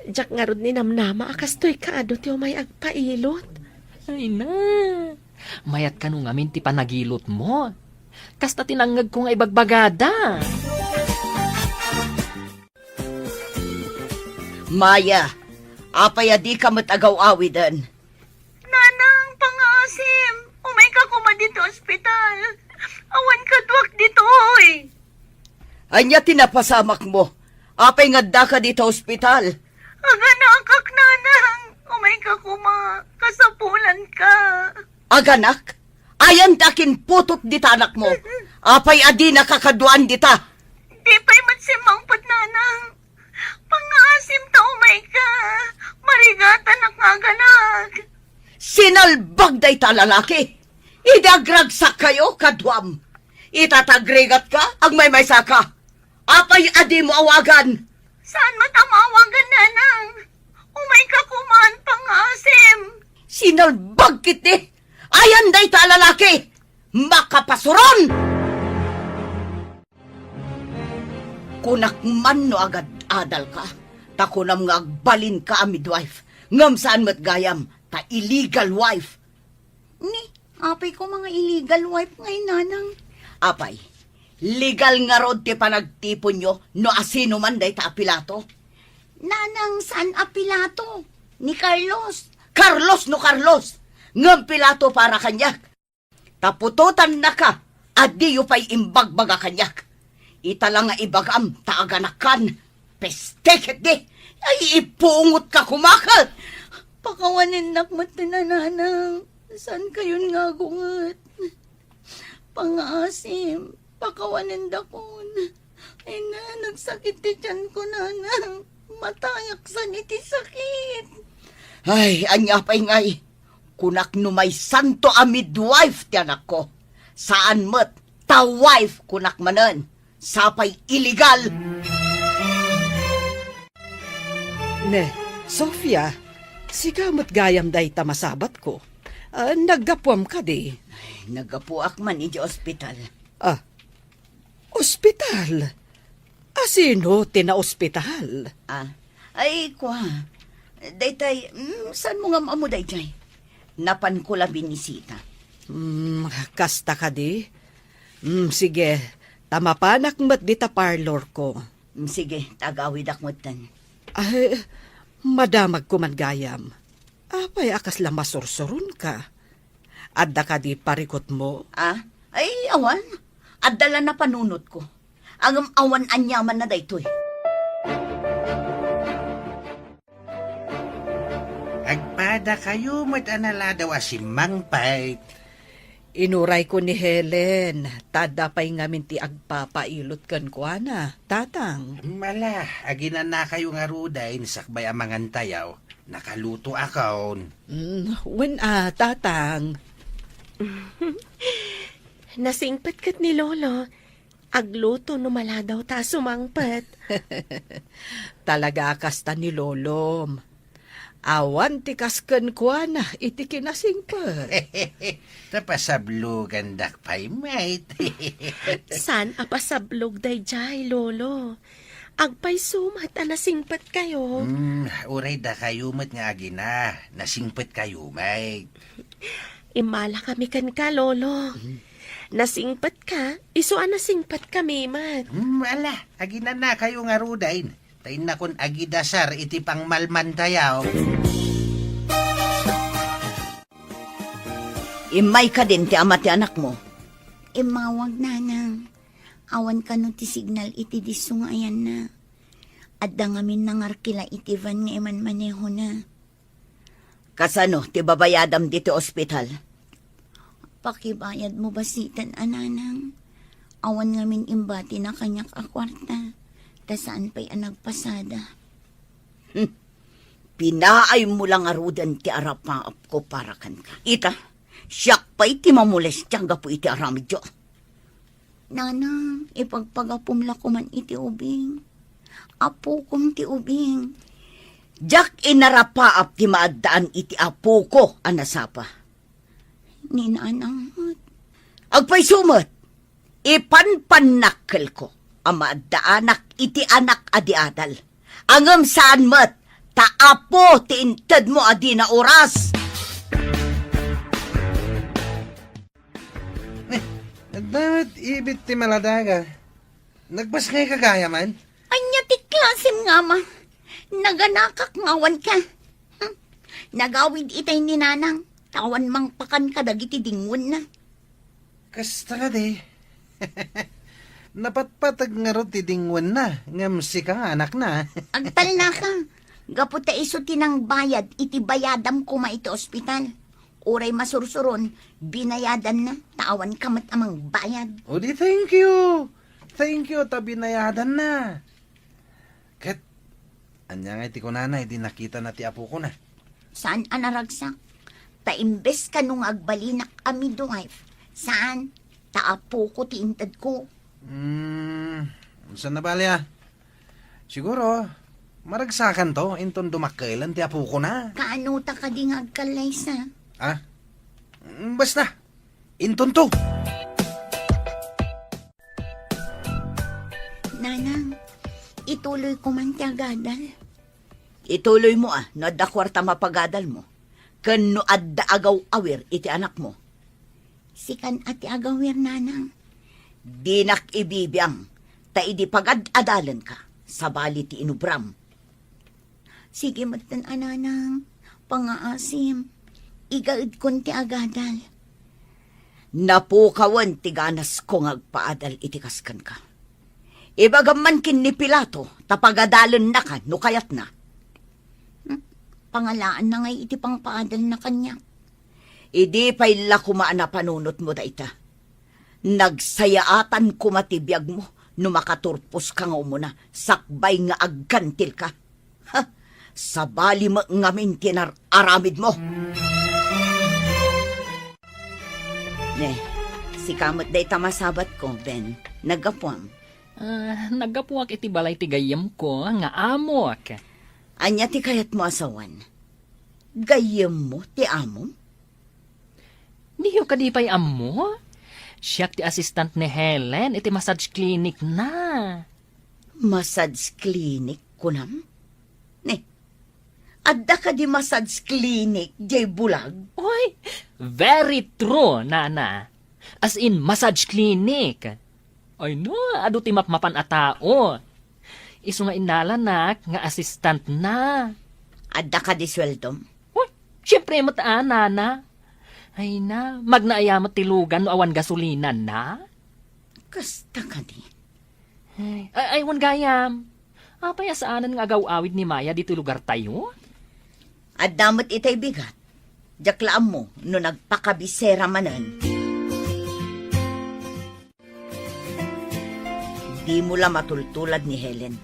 Diak ngarud ninamnama a kastoy kaadu ti umay agpailot. Ay na, mayat kano ngamin ti panagilotmo. Kasta ti nangngegko nga ibagbagada. Maya, apay a dika met agaw-awiden? Nanang, pangaasim, umayka koma ditoy ospital. Awan kaduak ditoy. Ania ti napasamakmo? Apay nga addaka dita ospital? Aganakak, nanang. Umayka koma. Kasapulanka. Aganak? Ayan ti akinputot dita anakmo. Apay a dinaka kaduaan dita? Di pay met simmangpet, nanang. Pangaasim ta umayka. Marigatanak nga aganak. Sinalbag dayta a lalaki. Idi agragsakkayo kaduam. Ita ta agrigatka, agmaymaysaka. Apay a dimo awagan? Saan met a maawagan, nanang? Umayka koman, pangaasim. Sinalbag ketdi. Ayan dayta a lalaki. Makapasuron! Kunak man no agad-adalka, ta kunam nga agbalinka a midwife, ngem saan met gayam, ta illegal wife. Ni, apay koma nga illegal wife ngay, nanang? Apay, legal ngarud ti panagtiponyo no asino man dayta a Pilato? Nanang, saan a Pilato? Ni Carlos. Carlos no Carlos, ngem Pilato para kaniak. Ta putotannaka a diyo pay imbagbaga kaniak. Ita la nga ibagam ta aganakkan. Peste ketdi! Ay, ipungotka koma ket! Pakawanennak met ti nanang. Saankayon nga agunget. Pangaasim, pakawanendakon. Ay na, nagsakit ti tiyanko, nanang. Matayaksan iti sakit. Ay, ania pay ngay? Kunak no maysanto a midwife ti anakko. Saan met, ta wife kunak manen. Sapay illegal! Ne, Sofia, sika met gayam dayta masabatko. Ah, naggapuam kadi? Naggapuak man idiay ospital. Ah, ospital? Asino ti naospital? Ah, ay, kua. Daytay, mm, saan mo nga ammo daytay? Napanko la binisita. Mm, kasta kadi? Mm, sige, ta mapanak met dita parlor ko. Mm, sige, ta agawidak metten. Ay, madamagko man gayam. Apay a kasla masursuronka? Adda kadi parikutmo? Ah? Ay, awan. Adda la napanunotko. Ngem awan aniamanna daytoy. Agpadakayo met a naladaw a simmangpet. Inurayko ni Helen, ta adda pay ngamin ti agpapailot kenkuana, Tatang. Ala, aginanakayo ngaruden sakbay a mangantayo. Nakalutoakon. Mm, wen a, Tatang. Nasingpet ket ni Lolo. Agluto no maladaw ta a sumangpet. Talaga a kasta ni Lolom. Awan ti kas kenkuana iti kinasingpet. Ta pasablogandak pay met. Saan a pasablog daydiay, Lolo? Agpayso met a nasingpetkayo. Hmm, uray dakayo met nga agina, nasingpetkayo met. Immalakami kenka, Lolo. Mhm. Nasingpetka, isu a nasingpetkami met. Hmm, ala, aginanakayo ngaruden. Ta innakon agidasar iti pangmalmantayo. Immay kadin ti ama ti anakmo? Immawag, Nanang. Awan kano ti signal iti disso nga ayanna. Adda ngamin nangarkila iti van nga imanmanehona. Kasano ti babayadam ditoy ospital? Pakibayadmo basiten a, Nanang. Awan ngamin imbatina kaniak a kuarta, ta saan pay a nagpasada. Hmm. Pinaaymo la ngaruden ti arapaapko para kenka. Ita, siak pay ti mamolestia gapu iti aramidyo. Nanang, ipagpagapom la koman iti ubing. Apokom ti ubing. Diak inarapaap ti maaddaan iti apoko a nasapa. Ni Nanang met. Agpayso met, ipanpannakkelko a maaddaanak iti anak a di adal. Ngem saan met, ta apo ti intedmo a dina oras. Eh, adda met ibit ti maladaga. Nagpasngayka gayam? Ania ti klasem nga ama? Naganakak nga awanka. Hmm. Nagawid itay ni Nanang, ta awan mangpakan kadagiti dingwenna. Kasta kadi. Napatpateg ngarud ti dingwenna, ngem sika nga anakna. Agtalnaka. Gapu ta isu ti nangbayad iti bayadam koma iti ospital. Uray masursuron, binayadanna, ta awanka met a mangbayad. O di, thank you. Thank you ta binayadanna. Ket, ania ngay ti kunana idi nakitana ti apokona? Saan a naragsak. Ta imbes kano nga agbalinak a midwife, saan, ta apoko ti intedko. Hmm, saan a bali a? Siguro, maragsakanto inton dumakkelen ti apokona. Kaano ta kadi nga agkallaysa? Ah? Mm, basta, intonto. Nanang, ituloyko man ti agadal. Ituloymo a, no adda kuarta mapagadalmo, ken no adda agaw-awir iti anakmo. Sikan a ti agawir, Nanang. Dinak ibibiang, ta idi pagad-adalenka, sabali ti inubram. Sige metten a, Nanang. Pangaasim. Igaedkon ti agadal. Napukawen ti ganasko nga agpaadal iti kas kenka. Ibagam man ken ni Pilato ta pagadalennaka no kayatna. Hmm? Pangalaanna ngay iti pangpaadalna kaniak. Idi pay la koma a napanunotmo dayta. Nagsayaatan koma ti biagmo no makaturposka nga umuna sakbay nga agkantilka. Ha! Sabali met ngamin ti nar-aramidmo. Ne, sika met dayta masabatko, Ben. Naggapuam. Ah, naggapuak iti balay ti gayyemko nga amok. Ania ti kayatmo a sawen? Gayyemmo ti amom? Diyo kadi pay ammo? Siak ti assistant ni Helen iti massage clinic na. Massage clinic, kunam? Ni, adda kadi massage clinic diay bulag? Oy, very true, Nana. As in, massage clinic. Ay no, adu ti mapmapan a tao. Isu nga innalanak nga assistant na. Adda kadi sueldom? Uy, siyempre met a, Nana. Ay na, magnaaya met ti lugan no awan gasolina na. Kasta kadi? Ay, ay, ay, wen gayam. Apay a saanen nga agaw-awid ni Maya ditoy lugartayo? Adda met itay bigat. Diak la ammo no nagpakabisera manen. Dimo la matultulad ni Helen.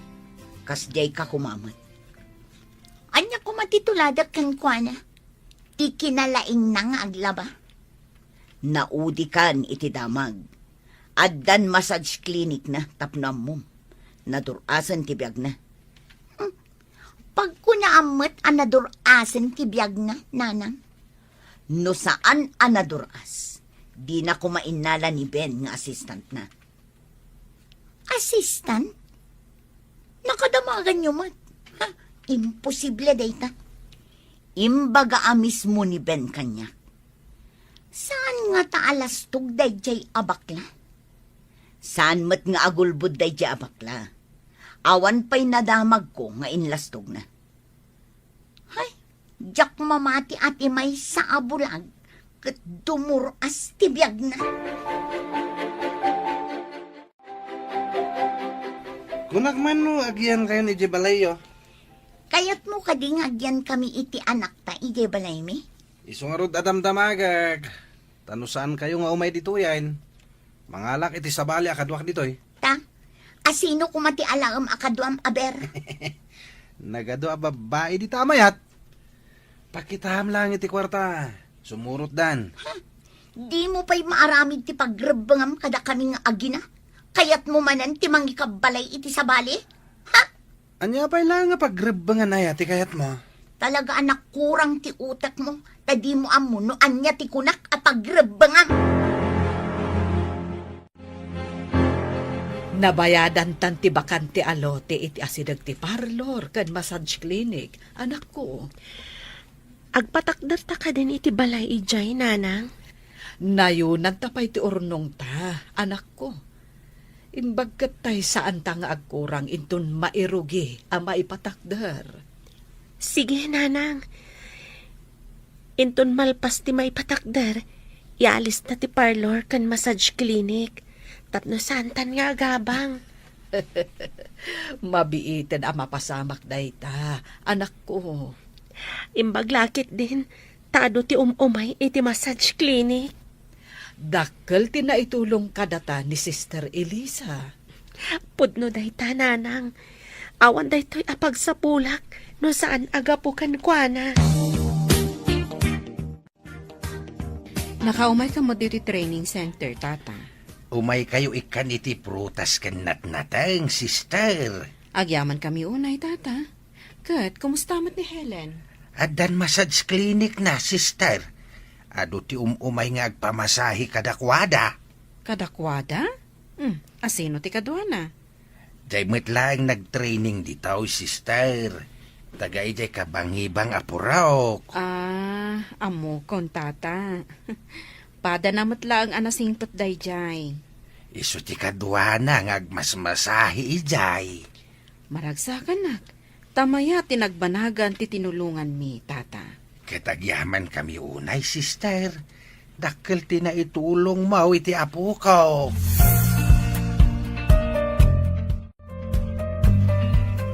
Kasdiay ka koma met. Ania koma ti tuladek kenkuana? Ti kinalaingna nga aglaba? Naudikan iti damag. Addan massage clinic na tapno ammom. Nadur-asen ti biagna. Hmm. Pagkunaam met a nadur-asen ti biagna, Nanang? No saan a nadur-as, dina koma innala ni Ben nga assistant na. Assistant? Nakadamaganyo met? Ha? Imposible dayta. Imbaga a mismo ni Ben kaniak. Saan ngata a lastog daydiay a bakla? Saan met nga agulbod daydiay a bakla? Awan pay nadamagko nga inlastogna. Hay, diak mamati a ti maysa a bulag ket dumur-as ti biagna. Kunak man no agyankayon idiay balayyo. Kayatmo kadi nga agyankami iti anakta idiay balaymi? Isu ngarud a damdamagek. Ta no saankayo nga umay ditoyen, mangalak iti sabali a kaduak ditoy. Ta, asino koma ti alaem a kaduam a ber? Nagadu a babbai dita a mayat. Pakitaam lang iti kuarta. Sumurotdan. Ha? Dimo pay maaramid ti pagrebbengam kadakami nga agina? Kayatmo manen ti mangikabbalay iti sabali? Ha? Ania pay la nga pagrebbengan aya ti kayatmo? Talaga a nakurang ti utekmo, ta dimo ammo no ania ti kunak a pagrebbengam. Nabayadantan ti bakante a lote iti asideg ti parlor ken massage clinic, anakko. Agpatakderta kadin iti balay idiay, Nanang? Nayonanta pay ti urnongta, anakko. Imbag ket tay saanta nga agkurang inton mairugi a maipatakder. Sige, Nanang. Inton malpas ti maipatakder, ialista ti parlor ken massage clinic tapno saantan nga agabang. Mabiiten a mapasamak dayta, anakko. Imbag la ketdin, ta adu ti um-umay iti massage clinic. Dakkel ti naitulong kadata ni Sister Elisa. Pudno dayta, Nanang. Awan daytoy a pagsapulak no saan a gapu kenkuana. Nakaumayka met ditoy training center, Tata. Umaykayo ikkan iti prutas ken natnateng, Sister. Agyamankami unay, Tata. Ket, kumusta met ni Helen? Addan massage clinic na, Sister. Adu ti um-umay nga agpamasahe kadakuada. Kadakuada? Hmm, asino ti kaduana? Diay met laeng nagtraining ditoy, Sister. Taga idiay kabangibang a purok. Ah, ammokon, Tata. Padana met laeng a nasingpet daydiay. Isu ti kaduana nga agmasmasahe idiay. Maragsakanak, ta mayat ti nagbanagan ti tinulonganmi, Tata. Ket agyamankami unay, Sister. Dakkel ti naitulongmo iti apokok.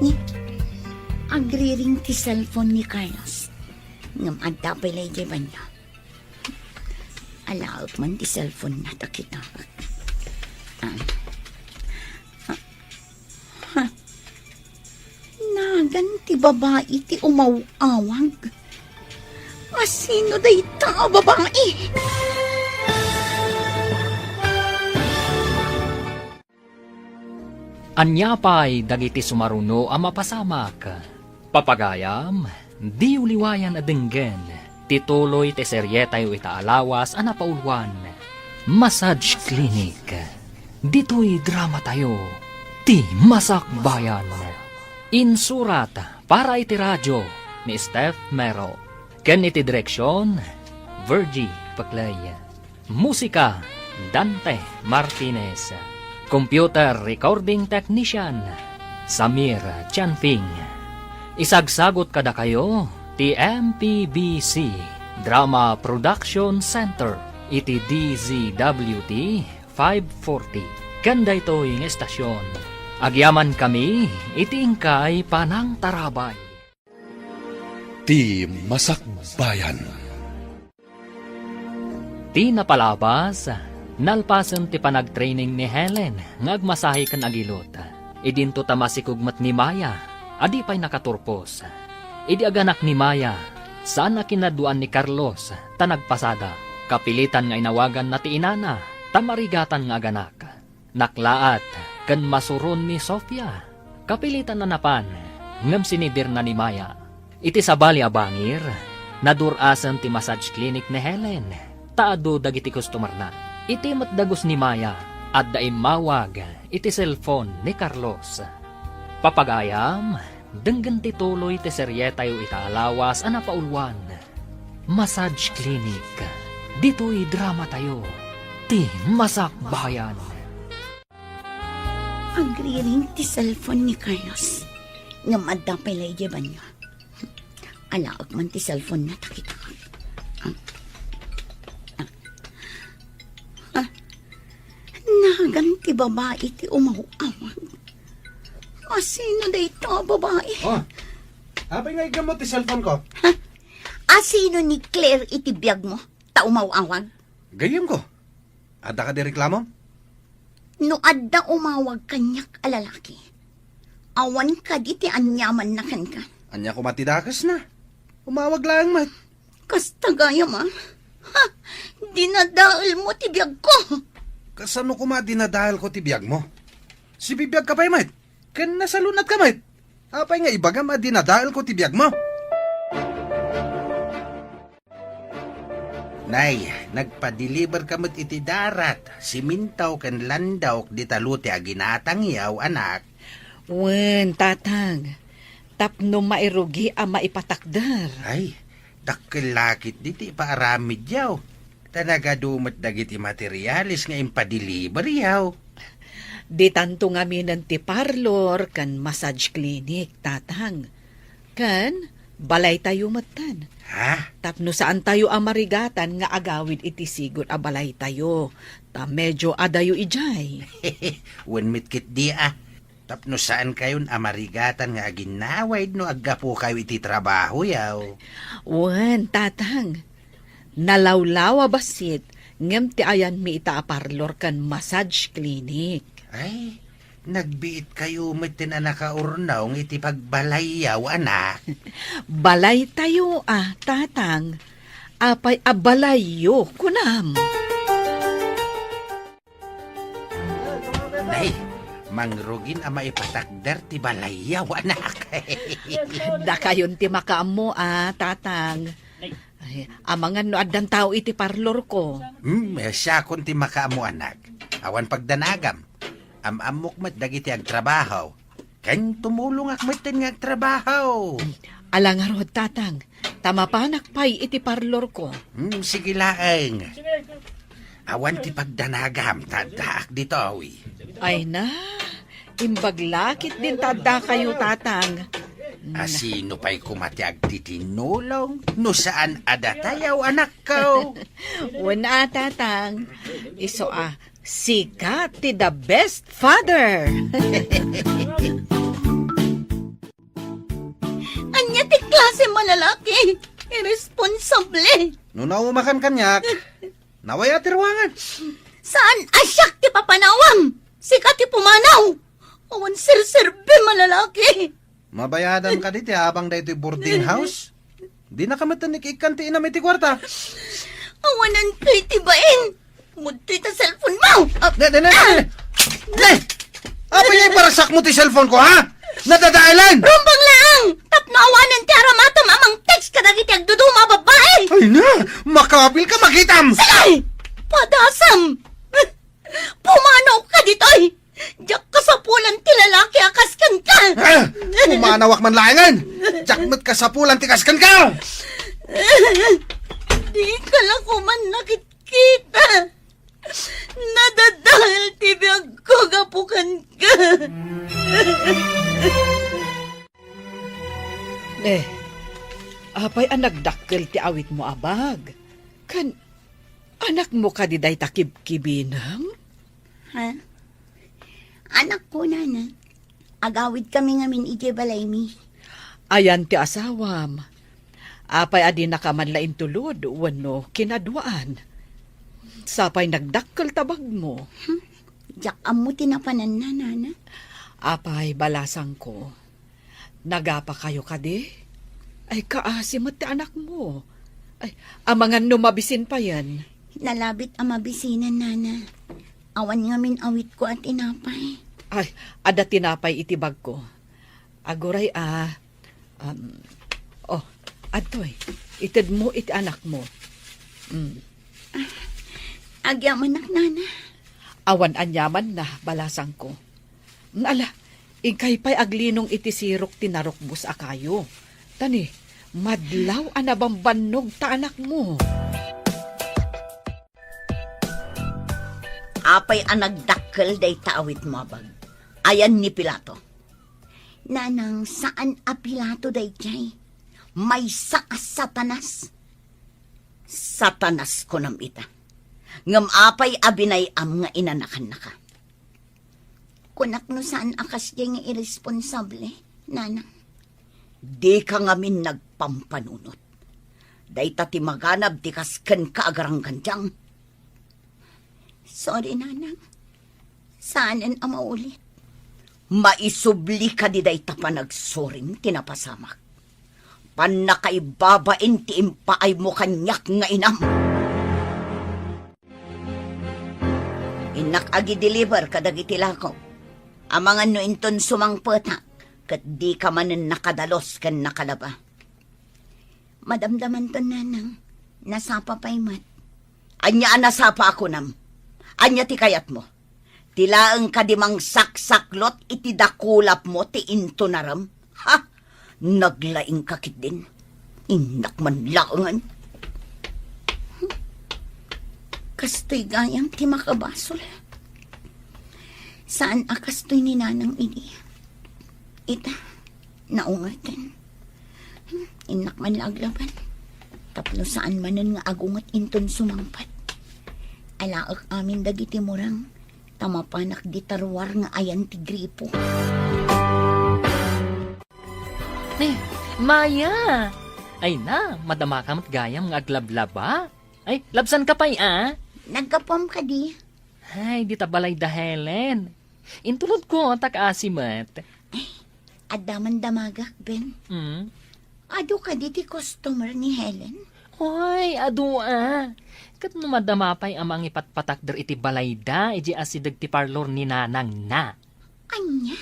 Ni, agriring ti cellphone ni Carlos. Ngem adda pay la idiay banio. Alaek man ti cellphone na, ta kita. Ah. Ah. Ha? Nagan ti babai ti umaw-awag. Asino dayta a babai? Ania pay dagiti sumaruno a mapasamak? Papagayam, diyo liwayan a denggen ti tuloy ti serietayo ita a lawas a napauluan, Massage Clinic. Ditoy dramatayo, ti Masakbayan. Insurat para iti radio ni Steph Mero, ken iti direksion, Virgie Paclay. Musika, Dante Martinez. Computer recording technician, Samir Chanfing. Isagsagot kadakayo ti M P B C Drama Production Center iti D Z W T five forty. Ken daytoy nga estasyon, agyamankami iti inkay panangtarabay. Ti Masakbayan. Ti napalabas, nalpasen ti panagtraining ni Helen nga agmasahe ken agilot. Idinto ta masikog met ni Maya a di pay nakaturpos. Idi aganak ni Maya, saan a kinaduan ni Carlos ta nagpasada. Kapilitan nga inawaganna ti inana ta marigatan nga aganak. Naklaat ken masuron ni Sofia. Kapilitan a napan, ngem sinidirna ni Maya. Iti sabali a bangir, nadur-asen ti massage clinic ni Helen, ta adu dagiti customerna. Iti met dagus ni Maya, adda immawag iti cellphone ni Carlos. Papagayam, denggen ti tuloy ti serietayo ita a lawas a napauluan, Massage Clinic. Ditoy dramatayo, ti Masakbayan. Agriring ti cellphone ni Carlos. Ngem adda pay la idiay banio. Alaek man ti cellphone na, ta kitak. Ah. Ah. Ah. Nagan ti babai ti umaw-awag. Asino dayta a babai? Oh. Apay nga igam mo ti cellphone ko? Ha? Asino ni Claire iti biag mo? Ta umaw-awag? Gayyem ko. Adda kadi reklamo? No adda umawag kaniak a lalaki, awan kadi ti aniamanna kenka? Ania koma ti dakesna? Umawag laeng met. Kasta gayam a. Ha? Dinadael mo ti biag ko. Kasano koma dinadael ko ti biag mo? Sibibiag ka pay met. Ken nasalunat ka met. Apay nga ibagam a dinadael ko ti biag mo? Nay, nagpadeliver ka met iti darat, siminto ken landok dita lote a ginatangyaw, anak. Wen, tatang. Tapno mairugi a maipatakder. Ay, dakkel la ketdi ti ipaaramidyaw. Ta nagadu met dagiti materialis nga impadeliveryaw. Ditanto ngaminen ti parlor ken massage clinic, tatang. Ken balaytayo metten. Ha? Tapno saantayo a marigatan nga agawid iti sigud a balaytayo, ta medio adayo idiay. Wen met ketdi a. Tapno saankayon a marigatan nga aginnawid no aggapukayo iti trabahoyaw. Wen, tatang. Nalawlaw a bassit, ngem ti ayanmi ita a parlor ken massage clinic. Ay, nagbiitkayo metten a nakaurnong iti pagbalayyaw, anak. Balaytayo a, tatang. Apay a balayyo, kunam? Nay, mangrugin a maipatakder ti balayyaw, anak. Dakayon ti makaammo a, tatang. Ay, amangan no addan tao iti parlor ko. Hmm, siakon ti makaammo, anak. Awan pagdanagam. Am-ammok met dagiti agtrabaho. Ken tumulongak metten nga agtrabaho. Ala ngarud, tatang, ta mapanak pay iti parlor ko. Hmm, sige laeng. Awan ti pagdanagam, ta addaak ditoy. Ay na, imbag la ketdin ta addakayo, tatang. A, sino pay koma ti agtitinnulong no saan a datayaw, anakko? Wen a, tatang. Isu a, sika ti the best father. Ania ti klase a lalaki? Irresponsable. No naumakan kaniak, nawaya ti ruangan. Saan a siak ti papanawam? Sika ti pumanaw. Awan serserbi a lalaki. Mabayadam kadi ti abang daytoy boarding house? Dinaka metten ikkan ti inam iti kuarta. Awanan kay ti bain. Mudtoy ta cellphone mo. Ah, ne, ne, ne, ne, ne. Ne! Apay nga ibarasakmo ti cellphone ko, ha? Nadadaelen! Rumbeng laeng! Tapno awanen ti aramatem a mangtext kadagiti agduduma a babbai! Ay na! Makabilka, makitam! Sige! Padasam! Pumanaw ka ditoy! Diak kasapulan ti lalaki a kas kenka! Ah! Pumanawak man laengen! Diak met kasapulan ti kas kenka! Di ka la koma nakitkita! Nadadael ti biagko gapu kenka. Eh, apay a nagdakkel ti awitmo a bag? Ken anakmo kadi dayta kibkibinem? Ha? Anakko, nana. Agawidkami ngamin idiay balaymi. Ayan ti asawam. Apay a dinaka man la intulod wenno kinaduaan? Sapay nagdakkel ta bagmo. Hmm. Diak ammo ti napananna, nana. Apay, balasangko. Nagapakayo kadi? Ay, kaasi met ti anakmo. Ay, amangan no mabisin payen. Nalabit a mabisinen, nana. Awan ngamin awitko a tinapay. Ay, adda tinapay iti bagko. Aguray a, um, oh, adtoy, itedmo iti anakmo. Mm. Agyamanak, nana. Awan aniamanna, balasangko. Ala, inkay pay aglinong iti sirok ti narukbos a kayo. Tani, madlaw a nabambannog ta anakmo. Apay a nagdakkel dayta awitmo a bag? Ayan ni Pilato? Nanang, saan a Pilato daydiay. Maysa a Satanas. Satanas kunam ita. Ngem apay a binay-am nga inanakannaka? Kunak no saan a kasdiay nga irresponsable, nanang. Dika ngamin nagpampanunot. Dayta ti maganab ti kas kenka a garanggandiang. Sorry, nanang. Saanen a maulit. Maisubli kadi dayta panagsorim ti napasamak. Pannakaibabain ti impaaymo kaniak nga inam. Innak agi-deliver kadagiti lakok. Amangan no inton sumangpetak, ket dika manen nakadalus ken nakalaba. Madamdamanton, nanang. Nasapa pay met. Ania a nasapa a kunam? Ania ti kayatmo? Ti laeng kadi mangsaksaklot iti dakulapmo ti intunarem? Ha? Naglaingka ketdin. Innak man laengen. Kastoy gayam ti makabasol. Saan a kastoy ni nanang idi. Ita, naungerten. Hmm, innak man la aglaban. Tapno saan manen nga agunget inton sumangpet. Alaek amin dagiti murang, ta mapanak dita ruar nga ayan ti gripo. Eh, Maya! Ay na, madamaka met gayam nga aglablaba. Ay, labsanka pay, a? Naggapuam kadi. Ay, dita balay da Helen. Intulodko, ta kaasi met. Ay, adda man damagak, Ben. Mm. Adu kadi ti customer ni Helen? Oy, adu a. Ket no madama pay a mangipatpatakder iti balayda, idiay asideg ti parlor ni nanangna. Ania?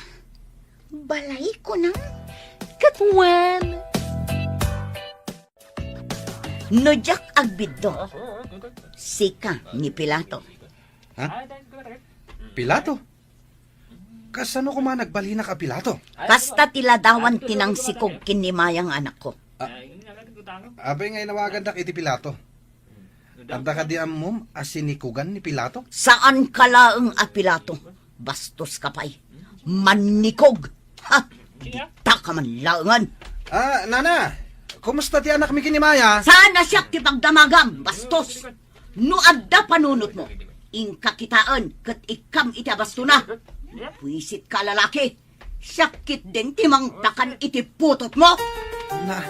Balay, kunam? Ket wen. No diak agbiddut, sika ni Pilato. Ha? Pilato? Kasano koma nagbalinak a Pilato? Kasta ti ladawan ti nangsikog ken ni Maya nga anakko. A-, apay nga inawagandak iti Pilato? Adda kadi ammom a sinikugan ni Pilato? Saanka laeng a Pilato. Bastoska pay. Mannikog. Ha? Dita ka man laengen. Ah, nana, kumusta ti anakmi ken ni Maya? Saan a siak ti pagdamagam, bastos. No adda panunotmo, inka kitaen ket ikkam iti abastona. Buisit ka, lalaki. Siak ketdin ti mangtakan iti putotmo. Na,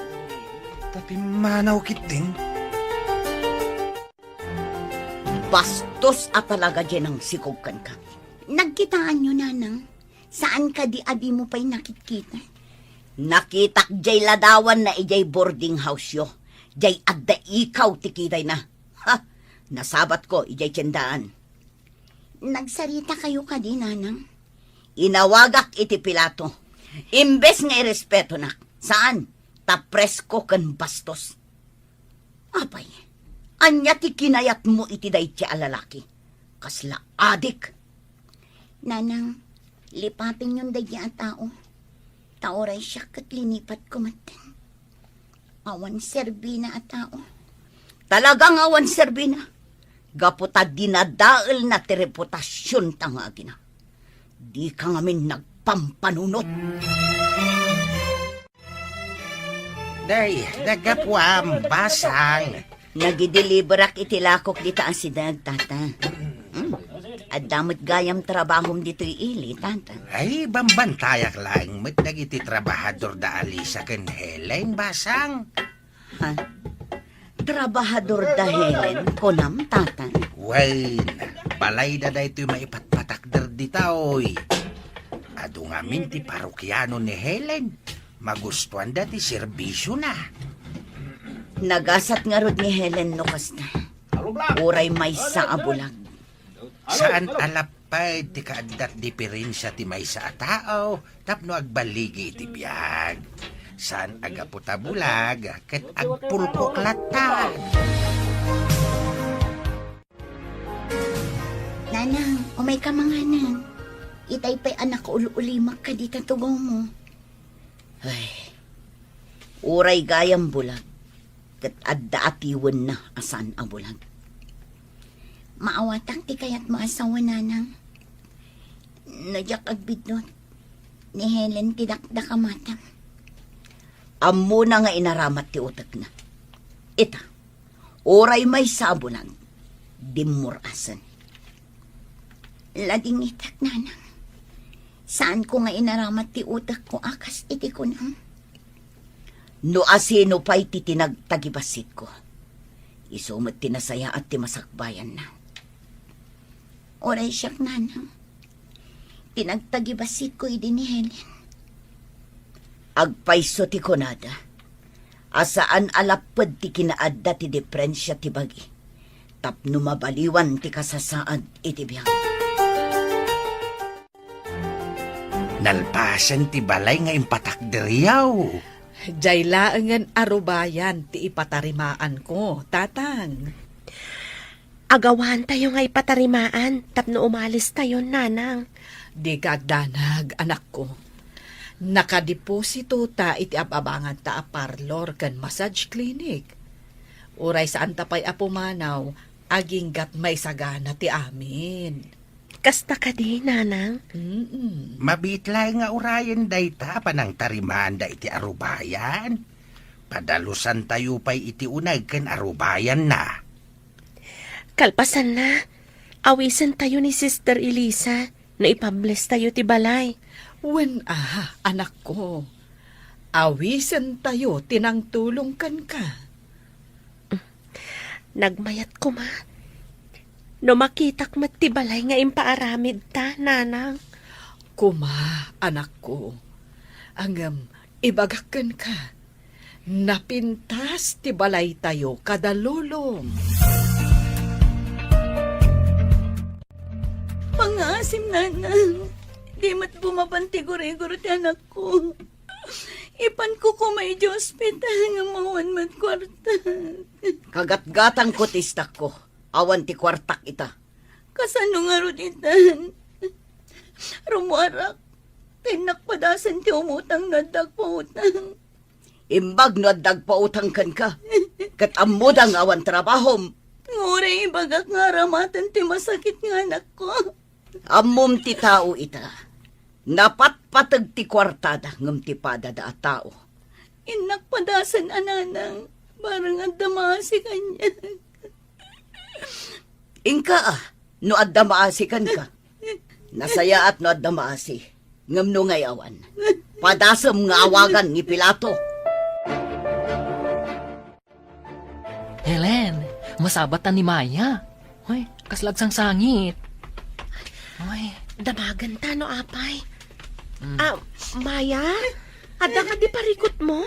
ta pimmanaw ketdin. Bastos a talaga diay nangsikog kenka. Nagkitaanyo, nanang? Saan kadi a dimo pay nakitkita? Nakitak diay ladawanna idiay boarding house-yo. Diay adda ikaw ti kidayna. Ha! Nasabatko idiay tiendaan. Nagsaritakayo kadi, nanang? Inawagak iti Pilato. Imbes nga irespetonak, saan, ta presko ken bastos. Apay, ania ti kinayatmo iti daydi a lalaki? Kasla adik. Nanang, lipatenyon daydi a tao. Ta uray siak ket linipatko metten. Awan serbina a tao. Talaga nga awan serbina. Gapu ta dinadaelna ti reputasionta nga agina. Dika ngamin nagpampanunot. Day, naggapuam, basang. Nagideliverak iti lakok dita asideg, tata. Hmm. Adda met gayam trabahom ditoy ili, tata. Ay, bambantayak laeng met dagiti trabahador da Alisa ken Helen, basang. Ha? Trabahador da Helen, kunam, tata? Wen, balayda daytoy maipatpatakder ditoy. Adu ngamin ti parokiano ni Helen. Magustuanda ti serbisiona. Nagasat ngarud ni Helen no kasta. Uray maysa a bulag. Saan a lapped ti kaaddat diferensia ti maysa a tao tapno agbaligi iti biag. Saan a gapu ta bulag ket agpulkok latta. Nanang, umayka manganen. Itay pay a nakaul-ulimek kadita tugawmo. Ay, uray gayam bulag, ket adda atiwenna a saan a bulag. Maawatak ti kayatmo a sawen, nanang. No diak agbiddut, ni Helen ti dakdakamatam. Ammona nga inaramat ti utekna. Ita, uray maysa a bulag, dimmur-asen. Ladingitak, nanang. Saanko nga inaramat ti utekko a kas iti kunam. No asino pay ti tinagtagibasitko, isu met ti nasayaat ti masakbayanna. Uray siak, nanang. Tinagtagibasitko idi ni Helen. Agpayso ti kunada a saan a lapped ti kinaadda ti diferensia ti bagi tapno mabaliwan ti kasasaad iti biag. Nalpasen ti balay nga impatakderyo. Diay laengen a rubayan ti ipatarimaanko, Tatang. Agawantayo nga ipatarimaan tapno umalistayon, Nanang. Dika agdanag, anakko. Nakadeposito ta iti ab-abanganta a parlor ken massage clinic. Uray saanta pay a pumanaw, agingga't maisagana ti amin. Kasta kadi, Nanang? Mm-mm. Mabiit laeng nga urayen dayta a panangtarimaanda iti arubayan. Padalusantayo pay iti uneg ken arubayanna. Kalpasanna, awisentayo ni Sister Elisa no ipablestayo ti balay. Wen a, anakko. Awisentayo ti nangtulong kenka. Nagmayat koma no makitak met ti balay nga impaaramidta, Nanang. Koma, anakko. Ngem, ibagak kenka, napintas ti balaytayo kada Lolom. Pangngaasim, Nanang. Di met bumaban ti gurigor ti anakko. Ipanko koma idiay ospital ngem awan met kuarta. Kagatgatangko ti istakko. Awan ti kuartak ita. Kasano ngarud itan? Rummuarak. Innak padasen ti umutang no adda agpautang. Imbag no adda agpautang kenka. Ket ammoda nga awan trabahom. Nga uray ibagak nga aramaten ti masakit nga anakko. Ammom ti tao ita. Napatpateg ti kuartada ngem ti padada a tao. Innak padasen a, Nanang, bareng adda maasi kaniak. Inka a, no adda maasi kenka. Nasayaat no adda maasi, ngem no ngay-awan, padasem nga awagan ni Pilato. Helen, masabat ta ni Maya. Hoy, kasla agsangsangit. Hoy. Damagen ta no apay. Mm. Ah, Maya? Adda kadi parikutmo?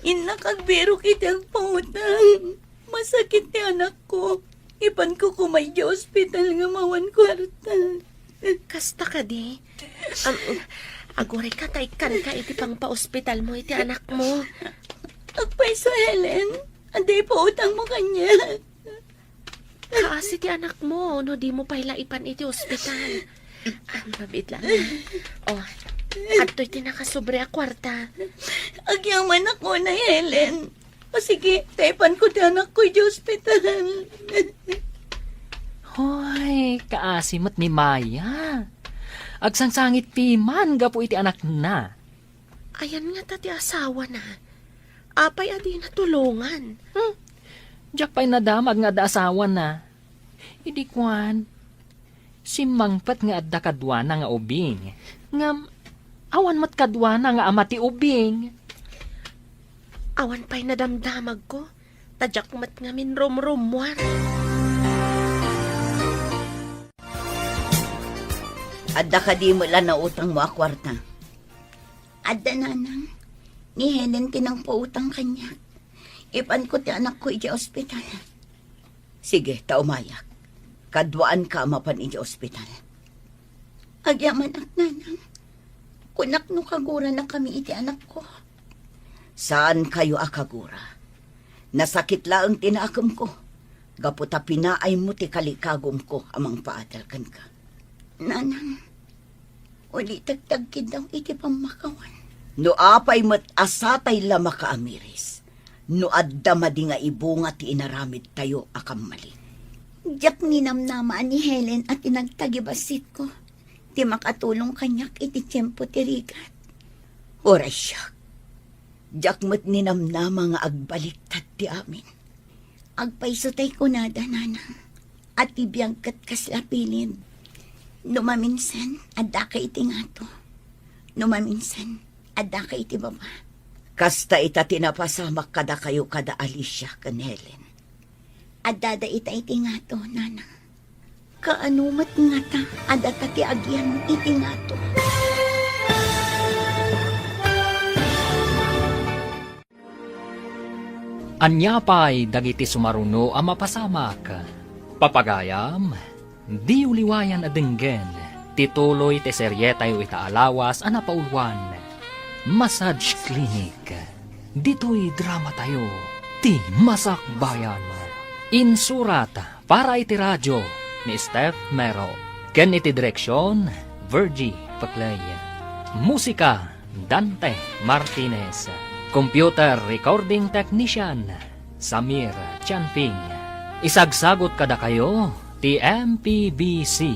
Innak agbirok iti agpautang. Masakit ti anakko. Ipanko koma idiay ospital ngem awan kuarta. Kasta kadi? Am, agurayka ta ikkanka iti pangpaospitalmo iti anakmo. Agpayso, Helen. Adi pautangmo kaniak. Kaasi ti anakmo no dimo pay la ipan iti ospital. Ah, mabiit lang. Oh, adtoy ti nakasobra a kuarta. Agyamanak unay, Helen. O sige, ta ipanko ti anakko iti ospital. Hoy, kaasi met ni Maya. Agsangsangit piman gapu iti anakna. Ayan ngata ti asawana. Apay a dina tulongan? Hmm. Diak pay nadamag nga adda asawana. Idi kuan, simmangpet nga adda kaduana nga ubing. Ngem, awan met kaduana nga ama ti ubing. Awan pay nadamdamagko, ta diak met ngamin rumrummuar. Adda kadi met la nautangmo a kuarta? Adda, nanang. Ni Helen ti nangpautang kaniak. Ipanko ti anakko idiay ospital. Sige, ta umayak. Kaduaanka a mapan idiay ospital. Agyamanak, nanang. Kunak no kaguranakami iti anakko. Saankayo a kagura. Nasakit laeng ti nakemko. Gapu ta pinaaymo ti kalikagumko a mangpaadal kenka. Nanang, ulitek ti agkiddaw iti pammakawan. No apay met a satay la makaamiris, no adda madi nga ibunga ti inaramidtayo a kammalin. Diak ninamnama a ni Helen a ti nagtagibassitko ti makatulong kaniak iti tiempo ti rigat. Uray siak, diak met ninamnama nga agbaliktad ti amin. Agpayso tay kunada, nanang, a ti biag ket kasla pilin. No maminsan, addaka iti ngato. No maminsan, addaka iti baba. Kasta ita ti napasamak kadakayo kada Alicia ken Helen. Addada ita iti ngato, nanang. Kaano met ngata a data ti agyan iti ngato? Ania pay dagiti sumaruno a mapasamak? Papagayam, diyo liwayan a denggen ti tuloy ti serietayo ita a lawas a napauluan, Massage Clinic. Ditoy dramatayo, ti Masakbayan. Insurat para iti radio ni Steph Mero, ken iti direksion, Virgie Peclay. Musika, Dante Martinez. Computer recording technician, Samir Chanping. Isagsagut kadakayo ti M P B C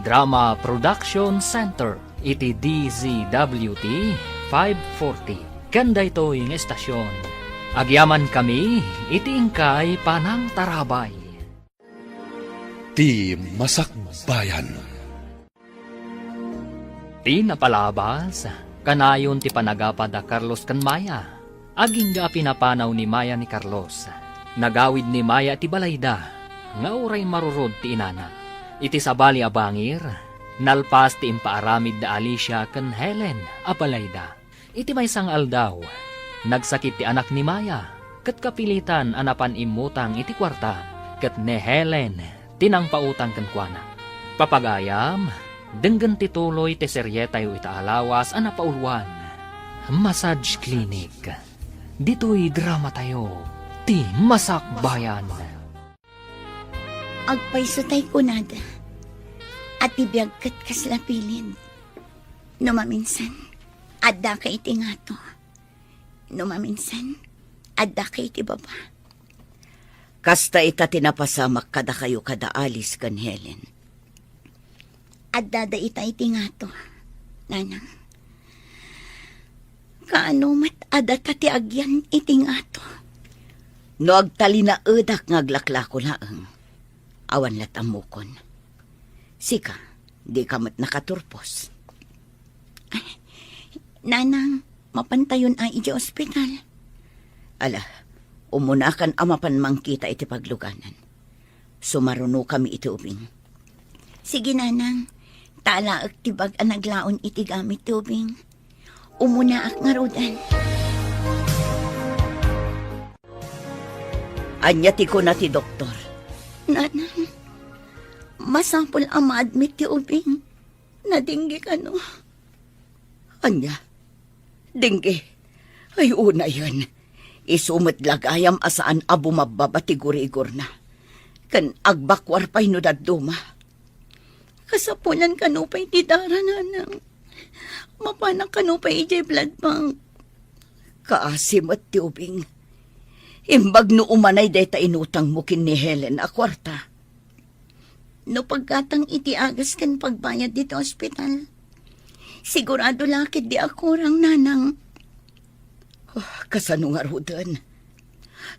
Drama Production Center iti D Z W T five forty. Ken daytoy nga estasion, agyamankami iti inkay panangtarabay. Ti Masakbayan. Ti napalabas, kanayon ti panagapa da Carlos ken Maya. Agingga a pinapanaw ni Maya ni Carlos. Nagawid ni Maya ti balayda, nga uray marurod ti inana. Iti sabali a bangir, nalpas ti impaaramid da Alicia ken Helen a balayda. Iti maysa nga aldaw, nagsakit ti anak ni Maya, ket kapilitan a napan immutang iti kuarta, ket ni Helen ti nangpautang kenkuana. Papagayam, denggen ti tuloy ti serietayo ita a lawas a napauluan, Massage Clinic. Ditoy dramatayo, ti Masakbayan. Agpayso tay kunada, a ti biag ket kasla pilin. No maminsan, addaka iti ngato. No maminsan, addaka iti baba. Kasta ita ti napasamak kadakayo kada Alice ken Helen. Addada ita iti ngato, nanang. Kaano met a data ti agyan iti ngato? No agtalinaedak nga aglaklako laeng, awan lat ammokon. Sika, dika met nakaturpos. Nanang, mapantayon a idiay ospital. Ala, umunakan a mapan mangkita iti pagluganan. Sumarunokami iti ubing. Sige, nanang. Talaek ti bag a naglaon iti gamit ti ubing. Umunaak ngaruden. Ania ti kuna ti doktor? Nanang, masapul a ma-admit ti ubing. Nadinggi kano? Ania? Dinggi? Ay, unayen. Isu met la gayam a saan a bumabbaba ti gurigorna. Ken agbakuar pay no dadduma. Kasapulan kano pay ti dara, nanang. Mapanak kano pay idiay blood bank. Kaasi met ti ubing. Imbag no umanay dayta inutangmo ken ni Helen a kuarta. No paggatang iti agas ken pagbayad dita ospital, sigurado la ketdi a kurang, nanang. Oh, kasano ngaruden?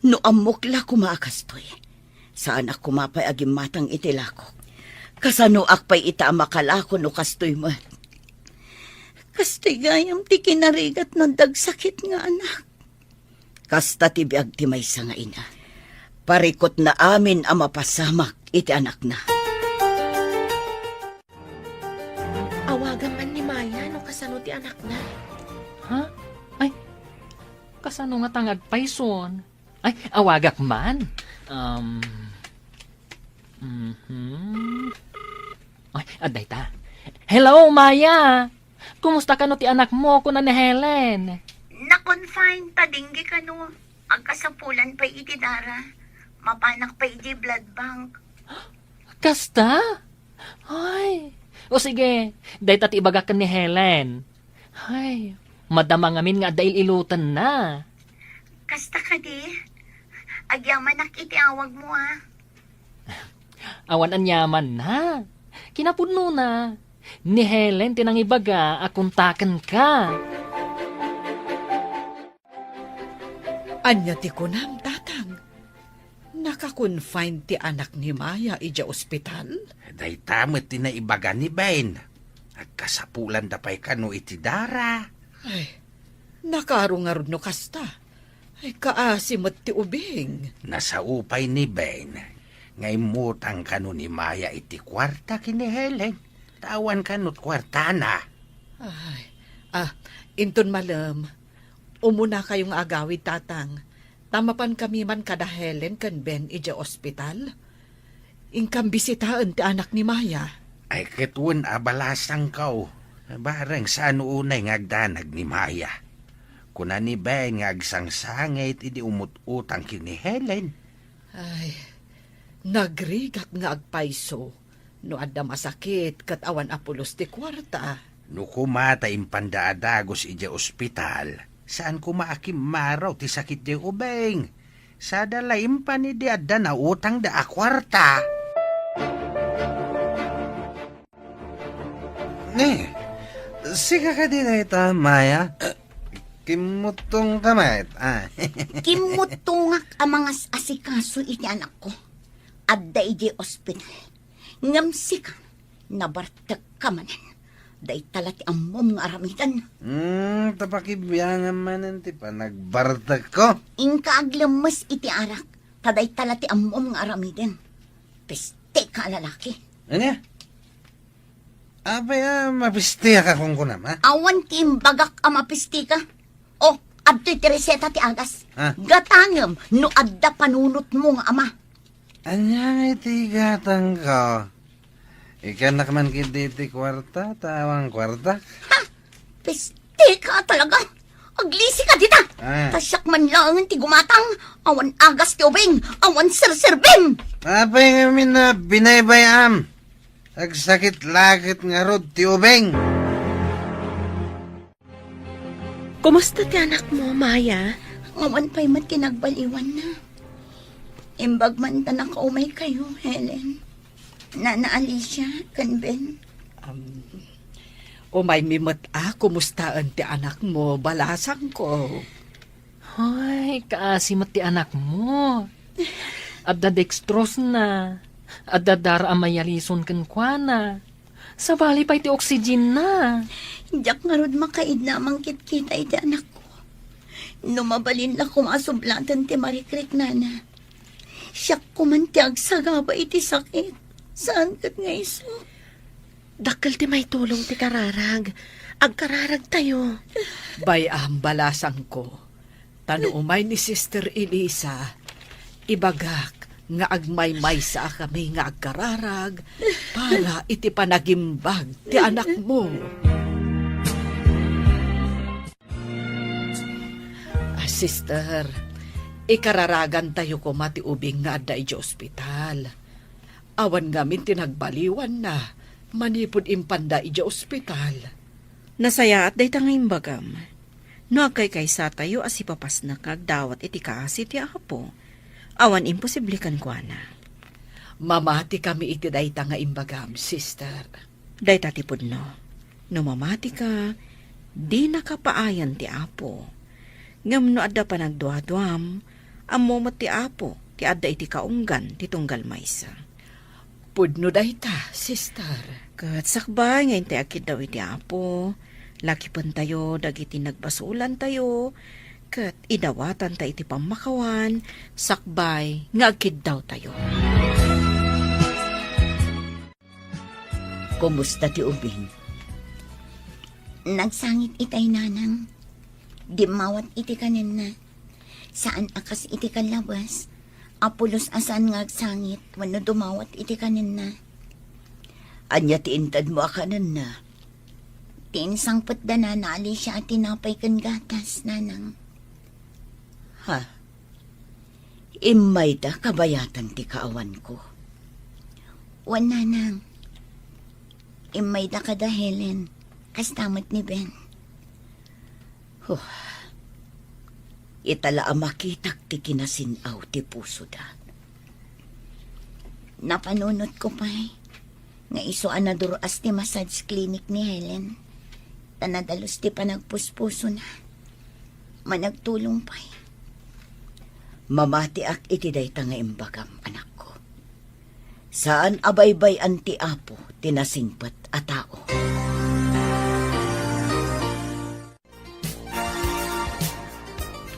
No ammok la koma a kastoy, saanak koma pay a gimmatang iti lakok. Kasanoak pay ita a makalako no kastoy met? Kastoy gayam ti kinarigat no adda agsakit nga anak. Kasta ti biag ti maysa nga ina. Parikutna amin a mapasamak iti anakna. Awagam man ni Maya no kasano ti anakna. Ha? Ay, kasano ngata nga agpayson? Ay, awagak man. Um, mhm. Ay, adda ita. Hello, Maya! Kumusta kano ti anakmo, kuna ni Helen? Na-confine ta dinggi kano. Agkasapulan pay iti dara. Mapanak pay iti blood bank. Kasta? Ay, o sige, dayta ti ibagak ken ni Helen. Ay, madama ngamin nga adda il-ilotenna. Kasta kadi? Agyamanak iti awagmo, a. Awan aniamanna. Kinapudnona, ni Helen ti nangibaga a kontakenka. Ania ti kunam, Tatang? Naka-confine ti anak ni Maya idiay ospital? Dayta met ti naibaga ni Ben. Agkasapulanda pay kano iti dara. Ay, nakaro ngarud no kasta. Ay, kaasi met ti ubing. Nasao pay ni Ben nga immutang kano ni Maya iti kuarta ken ni Helen. Ta awan kano ti kuartana. Ay, ah, inton malem, umunakayo nga agawid, Tatang, ta mapankami man kada Helen ken Ben idiay ospital. Inkam bisitaen ti anak ni Maya. Ay, ket wen a balasangko. Bareng saan unay nga agdanag ni Maya. Kuna ni Ben nga agsangsangit idi umut-utang ken ni Helen. Ay, nagrigat nga agpayso. No adda masakit ket awan a pulos ti kuarta. No koma ta impanda a dagus idiay ospital, saan koma a kimmaro ti sakit diay ubing. Sada la impan idi adda nautangda a kuarta. Ne, sika kadi dayta, Maya? Kimmuttongka met, a. Kimmuttongak a mangas-asikaso iti anakko. Adda idiay ospital. Ngem sika, nabartekka manen. Dayta la ti ammom nga aramiden. Hmm, ta pakibiangam manen ti panagbartekko. Inka aglemmes iti arak, ta dayta la ti ammom nga aramiden. Pesteka a lalaki. Ania? Apay a mapesteka kunkunam, a? Awan ti imbagak a mapesteka. O, adtoy ti reseta ti agas. A? Gatangem no adda panunotmo nga ama. Ania ngay ti igatangko? Ikkanak man ketdi ti kuarta, ta awan kuartak. Ha? Pesteka talaga! Aglisika dita! A. Ta siak man laengen ti gumatang, awan agas ti ubing, awan serserbim! Apay ngamin a binaybay-am? Agsakit la ket ngarud ti ubing. Kumusta ti anakmo, Maya? Awan pay met ti nagbaliwanna. Imbag man ta nakaumaykayo, Helen. Nana Alicia, ken Ben. Um, umaymi met a kumustaen ti anakmo, balasangko. Ay, kaasi met ti anakmo. Adda dextrose-na. Adda dara a mayalison kenkuana. Sabali pay ti oxygen-na. Diak ngarud makaidna a mangkitkita iti anakko. No mabalin la koma a sublaten ti marikriknana. Siak koman ti agsagaba iti sakit. Saan ket nga isu? Dakkel ti maitulong ti kararag. Agkararagtayo. Bay-am, balasangko. Ta no umay ni Sister Elisa, ibagak nga agmaymaysa a kami nga agkararag para iti panagimbag ti anakmo. Ah, sister, ikararagantayo koma ti ubing nga adda idiay ospital. Awan ngamin ti nagbaliwanna manipud impanda idiay ospital. Nasayaat dayta nga imbagam. No agkaykaysatayo a sipapasnek nga agdawat iti kaasi ti Apo, awan imposible kenkuana. Mamati kami iti dayta nga imbagam, sister. Dayta ti pudno. No mamatika, dinaka paayan ti Apo. Ngem no adda panagduaduam, ammo met ti Apo ti adda iti kaunggan ti tunggal maysa. Pudno dayta, sister. Ket sakbay nga intay agkiddaw iti Apo, lakipentayo dagiti nagbasolantayo, ket idawatanta iti pammakawan, sakbay nga agkiddawtayo. Kumusta ti ubing? Nagsangit itay, nanang. Dimmawat iti kanenna. Saan a kas iti kallabes a pulos a saan nga agsangit wenno dumawat iti kanenna. Ania ti intedmo a kanenna? Ti insangpet da Nana Alicia a tinapay ken gatas, nanang. Ha? Immayda kabayatan ti kaawanko? Wen, nanang. Immayda kada Helen, kasta met ni Ben. Huh. Ita la a makitak ti kinasin-aw ti pusoda. Napanunotko pay nga isu a nadur-as ti massage clinic ni Helen, ta nadalus ti panagpuspusona. Managtulong pay. Mamatiak iti dayta nga imbagam, anakko. Saan a baybay-an ti Apo ti nasingpet a tao.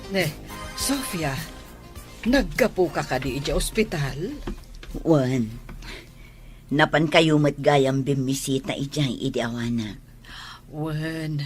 Ne, Sofia, naggapuka kadi idiay ospital? Wen, napankayo met gayam bimmisita idiay idi awanak. Wen,